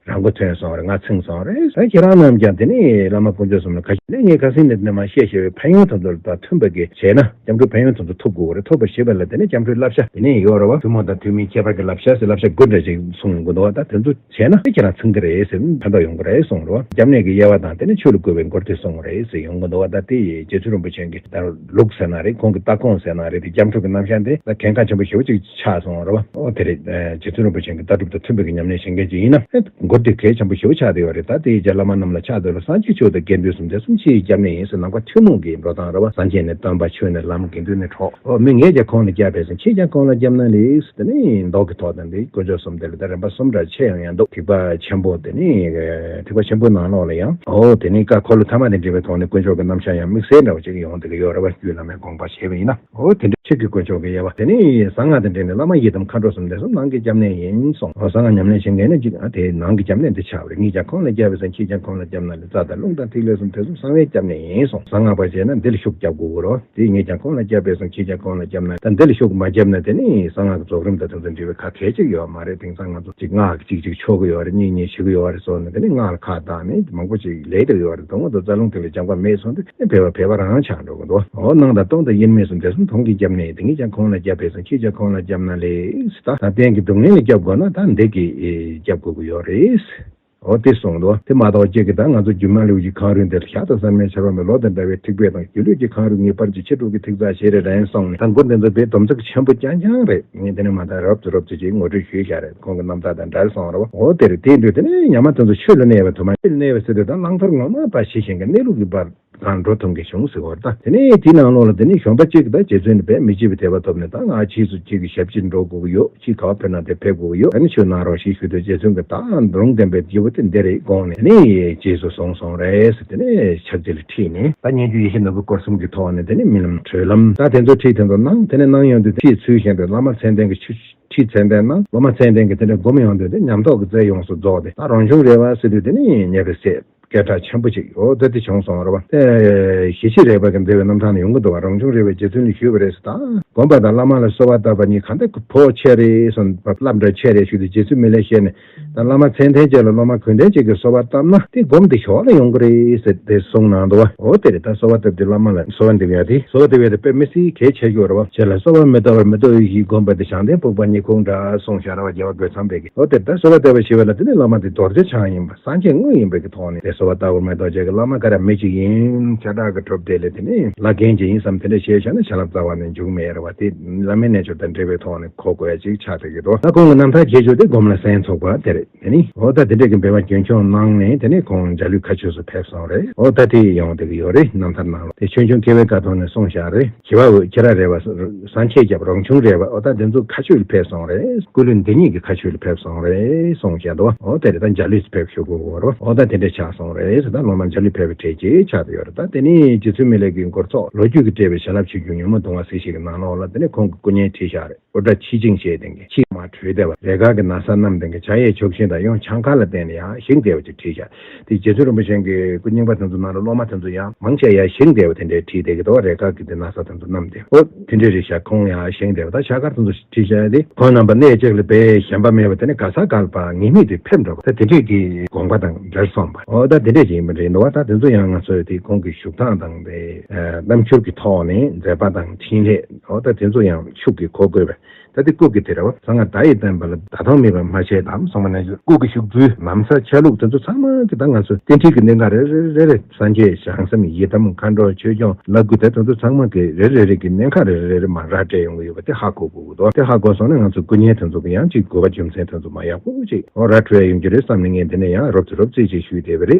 རང་མགོ་ཐོན་སོང་རེད། ང་ཚིམ་སོང་རེད། ད་ཁྱེད་རང་རྣམས་ཀྱང་དེ་ནི་བླ་མ་དཀོན་མཆོག་གསུམ་ལ་ཁ་ཤས་ནས་ངས་ཁ་སང་ནས་འདི་ནས་མར་བཤད་བཤད་པའི་ཕན་ཡོན་དེ་ཚོ་དང་མཐུན་པ་གི་བྱས་ན་སྐྱབས་འགྲོའི་ཕན་ཡོན་དེ་ཚོ་ཐོབ་དགོས་རེད། ཐོབ་པར་བྱེད་པ་ལ་དེ་ནི་སྐྱབས་འགྲོའི་བསླབ་བྱ་དེ་ནི་ཡོད་རེད་བ། ཐུན་མོང་དང་ཐུན་མིན་ཁྱད་པར་གྱི་བསླབ་བྱ་ཟེར་བསླབ་བྱ་དགུ་འདྲ་ཅིག་གསུངས་ཡོང་གི་འདུག་བ། ད་དེ་ཚོ་བྱས་ན་ཁྱེད་རང་ཚིམ་གི་རེད་ཟེར། ཕན་ཐོགས་ཡོང་གི་རེད་གསུངས་རེད་བ། སྐྱབས་གནས་ཀྱི་དབྱེ་བ་དང་དེ་ནས་ཆོས་ལ་བཀོད་པའི་མགུར་དེ་གསུངས་རེད་ཟེར་ཡོང་གི་འདུག་བ། ད་དེ་རྗེ་བཙུན་རིན་པོ་ཆེ་གི་ད་ལུགས་ཟེར་ན་རེད། ཁོང་གི་ལྟ་དགོངས་ཟེར་ན་རེད། དེ་སྐྱབས་འགྲོ་གི་རྣམ་གཞག་འདི་ད་གལ་འགངས་ཆེན་པོ་ཞེ་པོ་ཅིག་ཆགས་སོང་རེད་བ། ཨོ་དེ་རེད། རྗེ་བཙུན་རིན་པོ་ཆེ་གི་ལྟ་གྲུབ་དང་མཐུན་པའི་གི་ཉམས་ལེན་བྱེད་མཁན་ཅིག་ཡིན་ན། མགུར་དེ་གལ་ཆེན་པོ་ཞེ་པོ་ཆགས་བསྡད་ཡོད་རེད། ད་དེའི་རྗེས་བླ་མ་རྣམས་ལ་ཕྱག་འཚལ་ལོ། སངས་རྒྱས་ཆོས་དང་དགེ་འདུན་གསུམ། དེ་གསུམ་ཕྱིའི་སྐྱབས་གནས་ཡིན་ཟེར། ནང་པ་ཐུན་མོང་གི་འགྲོ་སྟངས་རེད་བ། སངས་རྒྱས་ནི་སྟོན་པ། ཆོས་ནི་ལམ། དགེ་འདུན་ནི་གྲོགས། ཨོ་མི་ངས་ཀྱང་ཁོང་ལ་སྐྱབས་པས་སམ། ཁྱེད་ཀྱང་ཁོང་ལ་སྐྱབས་ན་ལེགས། དེ་ནི་མདོ་གི་ཐོག་དང་དེ་དཀོན་མཆོག་གསུམ་དེ་ལ་ད་རིམ་པ་གསུམ་འདྲ་ཕྱེ་ཡང་ཡང་འདུག་ཐེག་པ་ཆེན་པོ་དེ་ནི་ཐེག་པ་ཆེན་པོའི་ནང་ལོགས་ལ་ཡང་། ཨོ་དེ་ནི་ཀ་འཁོར་ལོ་ཐ་མ་དང་འབྲེལ་བའི་ཐོག་ནས་དཀོན་མཆོག་གི་རྣམ་གཞག་ཡང་དམིགས་བསལ་འདྲ་བོ་ཅིག་ཡོང་བསྡད་ཀྱི་ཡོད་རེད་བ། རྒྱུད་བླ་མའི་དགོངས་པ་བྱས་པ་ཡིན་ན། ཨོ་དེ་འདྲ་ཆོས་ཀྱི་དཀོན་མཆོག་གི་དབྱེ་བ། དེ་ནི་གསང་སྔགས་དང་འབྲེལ་ནས་བླ་མ་ཡི་དམ་མཁའ་འགྲོ་གསུམ། དེ་གསུམ་ནང་གི་སྐྱབས་གནས་ཡིན་གསུངས། ཨོ་གསང་སྔགས་ཉམས་ལེན་བྱེད་མཁན་ནི་གཅིག་ཨ་དེ་ནང་གི་སྐྱབས་གནས་འདི་ཆགས་པ་རེད། ངས་ཀྱང་ཁོང་ལ་སྐྱབས་པས་སམ། ཁྱེད་ཀྱང་ཁོང་ལ་སྐྱབས་ན་ལེགས། རྩ་དང་རླུང་དང་ཐིག་ལེ་གསུམ། དེ་གསུམ་གསང་བའི་སྐྱབས་གནས་ཡིན་གསུངས། གསང་སྔགས་པ་བྱས་ན་འདི་ལ་ཤུགས་རྒྱབ་དགོས་ཀྱི་རེད། དེ་ངས་ཀྱང་ཁོང་ལ་སྐྱབས་པས་སམ། ཁྱེད་ཀྱང་ཁོང་ལ་སྐྱབས་ན། ད་འདི་ལ་ཤུགས་མ་བརྒྱབ་ན་དེ་ནི་གསང་སྔགས་ཀྱི་རྫོགས་རིམ་དང་དེ་ཚོ་འབྲེལ་བའི་ཁ་གལ་ཆེ་གི་ཡོད་མ་རེད། དེང་སང་ང་ཚོ་གཅིག་སྔགས་ཀྱི་གཅིག་གཅིག་ཆོ་གི་ཡོད་རེད། གཉིས་གཉིས་བྱེད་གི་ཡོད་རེད་སོགས་ནས། དེ་ནི་སྔགས་ལ་ཁ་བཏགས་ནས་མང་པོ་ཅིག་ལས་བསྡད་ཡོད་རེད། དོན་དངོས་སུ་རྩ་རླུང་དེ་ལ་སྦྱངས་པ་མེད་སོང་དུས་ཨེ་བེ་བ་བེ་བ་རང་ཆགས་འགྲོ་གི་འདུག་ཨོ་སྣང་དང་སྟོང་དང་དབྱེར་མེད་གསུམ། དེ་གསུམ་དོན་གྱི་སྐྱབས་གནས་ཡིན། དེ་ངས་ཀྱང་ཁོང་ལ་སྐྱབས་པས་སམ། ཁྱེད་ཀྱང་ཁོང་ལ་སྐྱབས་ན་ལེགས། ད་ད་གཏན་གྱི་སྡུག་བསྔལ་ལ་སྐྱབས་དགོས་ན་ད་འདི་གིས་སྐྱབས་དགོས་ཀྱི་ཡོད་རེད། འོ་དེ་གསུངས་འདུག་དེ་མ་གཏོགས་ཁྱེད་ཀྱིས་ད་ང་ཚོ་སྒྱུ་མ་ལེའུ་གི་ཁང་རུས་འདིར་ཞག་དང་སྲན་མའི་ཆར་པ་མེ་ལོ་དང་འདྲ་བའི་ཐིགས་པ་དང་སྒྱུ་ལུས་ཀྱི་ཁང་རུས་ངེས་པར་གྱིས་ཕྱི་དྲོ་གི་ཐིགས་རྩ་ཞེས་རེ་རན་སོང་ནས། ད་མགུར་འདི་ཚོ་དཔེ་སྡོམ་ཚིག་ཆེན་པོ་རྐྱང་རྐྱང་རེད། ངས་དེ་ནས་མ་ད་རོབ་ཙམ་རོབ་ཙམ་ཅིག་ངོ་སྤྲོད་ཞུས་བཞག་རེད། ཁོང་གི་རྣམ་ཐར་དང་འདྲ་སོང་རེད་བ། འོ་དེ་རེད། དེ་དུས་དེ་ནས་ཉ་མ་དེ་ཚོ་ཆོས་ལ་གནས་པ་དུ་མ། ཆོས་ལ་གནས་པ་ཟེར་དུས་ད་བླང་དོར་ངོ་མ་པ་ཞི་ཞིང་གི་གནས་ལུགས་ཀྱི་བར་གང་འགྲོ་ཐུབ་མཁན་བྱུང་ཟེར་བ་རེད། ད་དེ་ནས་དེའི་ནང་ལོགས་ལ་དེ་ནས་གཞོན་པ་གཅིག་གིས་ད་རྗེ་བཙུན་ནི་དཔེ་མི་བརྗེད་པའི་དད་པ་ཐོབ་ནས། ད་ང་ཕྱིས་སུ་གཅིག་གི་ཞབས་ཕྱི་འགྲོ་དགོས་ཀྱི་ཡོད། ཕྱིས་ག་པར་ཕེབས་ན་དེར་ཕེབས་དགོས་ཀྱི་ཡོད། ཨ་ནི་ཆོས་གནང་རོགས་ཞེས་ཞུས་དུས་རྗེ་བཙུན་གྱིས་ད་ལུང་བསྟན་པའི་སྐྱེས་བུ་དེ་འདི་རེད་དགོངས་ནས། དེ་ནས་རྗེས་སུ་བཟུང་སོང་རེད་ཟེར། དེ་ནས་ཕྱག་རྗེས་ལ་ཁྲིད་ནས་ད་སྙན་བརྒྱུད་ཡེ་ཤེས་ནོར་བུའི་སྐོར་གསུམ་གྱི་ཐོག་ནས་དེ་ནས་རྨི་ལམ་གྲོལ་ལམ་ད་དེ་ཚོ་ཁྲིད་དེ་ཚོ་གནང་། དེ་ནས་གནང་ཡོང་དུས་ཁྲིད་ཚུལ་བཞིན་དུ་བླ་མ་མཚན་ལྡན་གྱི་ཆོས་ཁྲིད་མཚན་ལྡན་གནང་། སློབ་མ་མཚན་ལྡན་གྱིས་དེ་འདྲ་སྒོམ་ཡོང་དུས་དེ་ཉམས་རྟོགས་ཀྱི་རྩལ་ཡོངས་སུ་རྫོགས་ཏེ། ད་རང་བྱུང་རེད་བ་ཟེར་དུས་དེ་ནི་ཉེ་བའི་ཚེ་སྐད་གྲགས་ཆེན་པོ་ཅིག་འོ་ད་དེ་བྱུང་སོང་རེད་བ། ཨེ་ཞི་བྱེད་རེག་པ་གི་འདུལ་བའི་རྣམ་ཐར་ནང་ཡོང་གི་འདུག་བ། རང་བྱུང་རེག་པས་རྗེ་བཙུན་ལ་ཞུས་པ་རེད་ཟེར། ད་སྒོམ་པ་དང་བླ་མ་ལ་གསོལ་བ་བཏབ་པ་གཉིས་ག་འདྲ་གི་བོ་ཆེ་རེད་གསུངས། བསླབ་འདྲ་ཆེ་རེད་ཞུས་དུས་རྗེ་བཙུན་མི་ལས་བཤད་ནས། ད་བླ་མ་མཚན་ལྡན་ཅིག་ལ་སློབ་མ་གུས་ལྡན་ཅིག་གིས་གསོལ་བ་བཏབ་ན་དེ་སྒོམ་དེ་ཞོར་ལ་ཡོང་གི་རེད་ཟེར་དེ་གསུངས་གནང་འདུག་བ། འོ་དེ་རེད། ད་གསོལ་བ་བཏབ་དུས་བླ་མ་ལ་གསོལ་བ་འདེབས་ཡ་དེ། གསོལ་བ་འདེབས་ཡ་དེ་དཔེ་མི་སྲིད་གལ་ཆེ་ཤོས་རེད་བ། ཁྱེད་ལ་གསོལ་བ་མི་བཏབ་པར་མི་ཐོགས་ཡེ་ཤེས་བསྒོམ་པ་དེ་བྱང་ལྡན་ཕུག་པ་ཉི་ཁུང་འདྲ་གསུངས་བཞག་རེད་བ། རྒྱལ་བ་རྒོད་ཚང་པས་ཀྱིས། འོ་དེ་ད་གསོལ་བ་བཏབ་པ་ཞེས་པ་ལ་དེ་ནི་བླ་མ་དེ་རྡོ་རྗེ་འཆང་ཡིན་པ། སངས་རྒྱས་དངོས་ཡིན་པའི་གི་ཐོག་ནས་དེ་གསོལ་བ་བཏབ་པ་མ་གཏོགས། ཁྱེད་ཀྱི་བླ་མ་ག་རེ་མི་གཅིག་ཡིན། ཁྱེད་རང་གི་གྲུབ་འབྲས་ལ་དེ་ནི་བླ་རྒན་གཅིག་ཡིན་བསམ་དེ་འདྲ་བཤད་བཞག་ན་བྱིན་རླབས་རྩ་བ་ནས་འཇུག་མེད་རེད་བ། དེ་བླ་མའི་རྣལ་འབྱོར་དང་འབྲེལ་བའི་ཐོག་ནས་གོ་དགོས་ཡ་ཅིག་ཆགས་བསྡད་ཀྱི་འདུག་ད་ཁོང་གི་རྣམ་ཐར་རྒྱས་ཆོག་དེ་སྒོམ་ལ་གསན་ཚོགས་པ་དེ་རེད། དེ་ནི་འོ་ད་དེ་འདྲ་གི་འབད་པ་རྒྱུན་འཁྱོངས་གནང་ནས་དེ་ནས་ཁོང་འཇའ་ལུས་མཁའ་སྤྱོད་སུ་ཕེབས་སོང་རེད། འོ་ད་དེ་ཡོང་བསྡད་ཀྱི་ཡོད་རེད། རྣམ་ཐར་ནང་ལ་དེ་ཆོས་འབྱུང་སྐྱེ་བོའི་ཀ་ཐོག་ནས་གསུངས་བཞག་རེད། ཞི་བ་འོད་ཁྱེད་རང་རེད་བ། སངས་རྒྱས་རྒྱབ་རང་བྱུང་རེད་བ། འོ་ད་དེ་ཚོ་མཁའ་སྤྱོད་ལ་ཕེབས་སོང་རེད། སྐུ་ལུས་འདི་ཉིད་ཀྱི་མཁའ་སྤྱོད་ལ་ཕེབས་སོང་རེད་གསུངས་བཞག་འདུག་འོ་དེ་རེད། ད་འཇའ་ལུས་སུ་ཕེབས་ཞུ་དགོས་གོ་རེད་བ། འོ་ད་དེ་འདྲ་ཆགས་སོང་རེད་ཟེར། ད་སློབ་མ་འཇའ་ལུས་ཕེབས་པའི་གྲས་ཅིག་ཆགས་བསྡད་ཡོད་རེད། ད་དེ་ནས་རྗེ་བཙུན་མི་ལས་ཀྱི་མགུར་ཚོགས་ལོ་རྒྱུས་ཀྱིས་སྤྲས་པའི་བྱིན་རླབས་ཆེ་ཆུང་ཉོན་མོངས་གདུང་བ་སེལ་ཞིང་གི་ནང་ལོགས་ལ་དེ་ནས་ཁོང་གི་སྐུ་བརྙན་བྲིས་བཞག་རེད། འུར་སྒྲ་ཆེ་ཆུང་ཞེས་དེ་གི་ཆེ། མར་བྲོས་བསྡད་པ། རས་དཀར་གྱི་ན་བཟའ་བསྣམས་དེ་གི་ཕྱག་གཡས་ཕྱོགས་བཞི་དང་གཡོན་བྱང་ཁ་ལ་བསྟན་ནས་ཡར་བཞེངས་བསྡད་པ་ཅིག་བྲིས་བཞག་དེ་རྗེ་བཙུན་རིན་པོ་ཆེ་གི་སྐུ་རྙིང་པ་དེ་ཚོ་ནང་ལ་སློབ་མ་དེ་ཚོ་ཡང་མང་ཆེ་ཡར་བཞེངས་བསྡད་པ་དེ་འདྲའི་བྲིས་བསྡད་ཀྱི་འདུག་རས་དཀར་གྱི་དེ་ན་བཟའ་དེ་ཚོ་བསྣམས་ཏེ། ཨོ་དེ་འདྲའི་རེད་ཤག་ཁོང་ཡར་བཞེངས་བསྡད་པ་ད་ཕྱག་དཀར་དེ་ཚོ་བྲིས་བཞག་དེ་ཁོང་རྣམ་པ་གནས་གཅིག་ལ་དཔེ་ཞེན་པ་མེད་པ་དེ་ནི་ག་ས་ག་ལ་ཕར་ངེས་མེད་དེ་ཕེབས་འགྲོ་བ་ད་དེ་འདྲའི་གི་དགོངས་པ་དང་འབྲེལ་སོང་བ། ཨོ་ད་དེ་འདྲས་ཅིག་ཡིན་པ་རེད་འདུག་བ། ད་དེ་ཚོ་ཡང་ང་ཚོས་དེ་ཁོང་གི་བཞུགས་སྟངས་དང་དེ་རྣམ་འགྱུར་གྱི་ཐོག་ནས་མཛད་པ་དང་འཕྲིན་ལས། ཨོ་ད་དེ་ཚོ་ཡང་ཤུགས་ཀྱིས་གོ་དགོས་པས། ད་དེ་སྐུ་གི་དེ་རེད་བ། གསང་སྔགས་བརྡ་ཡིས་བསྟན་པ་ལ་བརྡ་གཏོང་མེད་པར་མ་བྱས་དམ་སོང་བ་ནས་སྐུ་གི་བཞུགས་ཚུལ་ལམ་སང་ཆ་ལུགས་དེ་ཚོ་ཚང་མ་གི་ད་ང་ཚོ་རྟེན་འབྲེལ་གྱི་གནད་འགག་རེ་རེ་རེ་རེ་སངས་རྒྱས་བྱང་སེམས་ཡི་དམ་མཁའ་འགྲོ་ཆོས་སྐྱོང་ལབ་དགོས་དེ་དེ་ཚོ་ཚང་མ་གི་རེ་རེ་རེ་གི་གནད་འགག་རེ་རེ་རེ་རེ་མར་ར་སྤྲད་ཡོང་གི་ཡོད་པ་དེ་ཧ་གོ་དགོས་ཀྱི་འདུག་དེ་ཧ་གོ་སོང་ན་ང་ཚོ་སྐུ་བརྙན་དེ་ཚོ་གི་ཡང་ཅིག་དགོས་པ་རྒྱུ་མཚན་དེ་ཚོ་མ་ཡག་པོ་ཅིག་ཨོ་ར་འཕྲོད་ཡ་ཡོང་རྒྱུ་རེད་བསམ་ནས་ངས་འདི་ནས་ཡང་རོབ་ཙམ་རོབ་ཙམ་ཅིག་ཞུས་བསྡད་པ་རེད།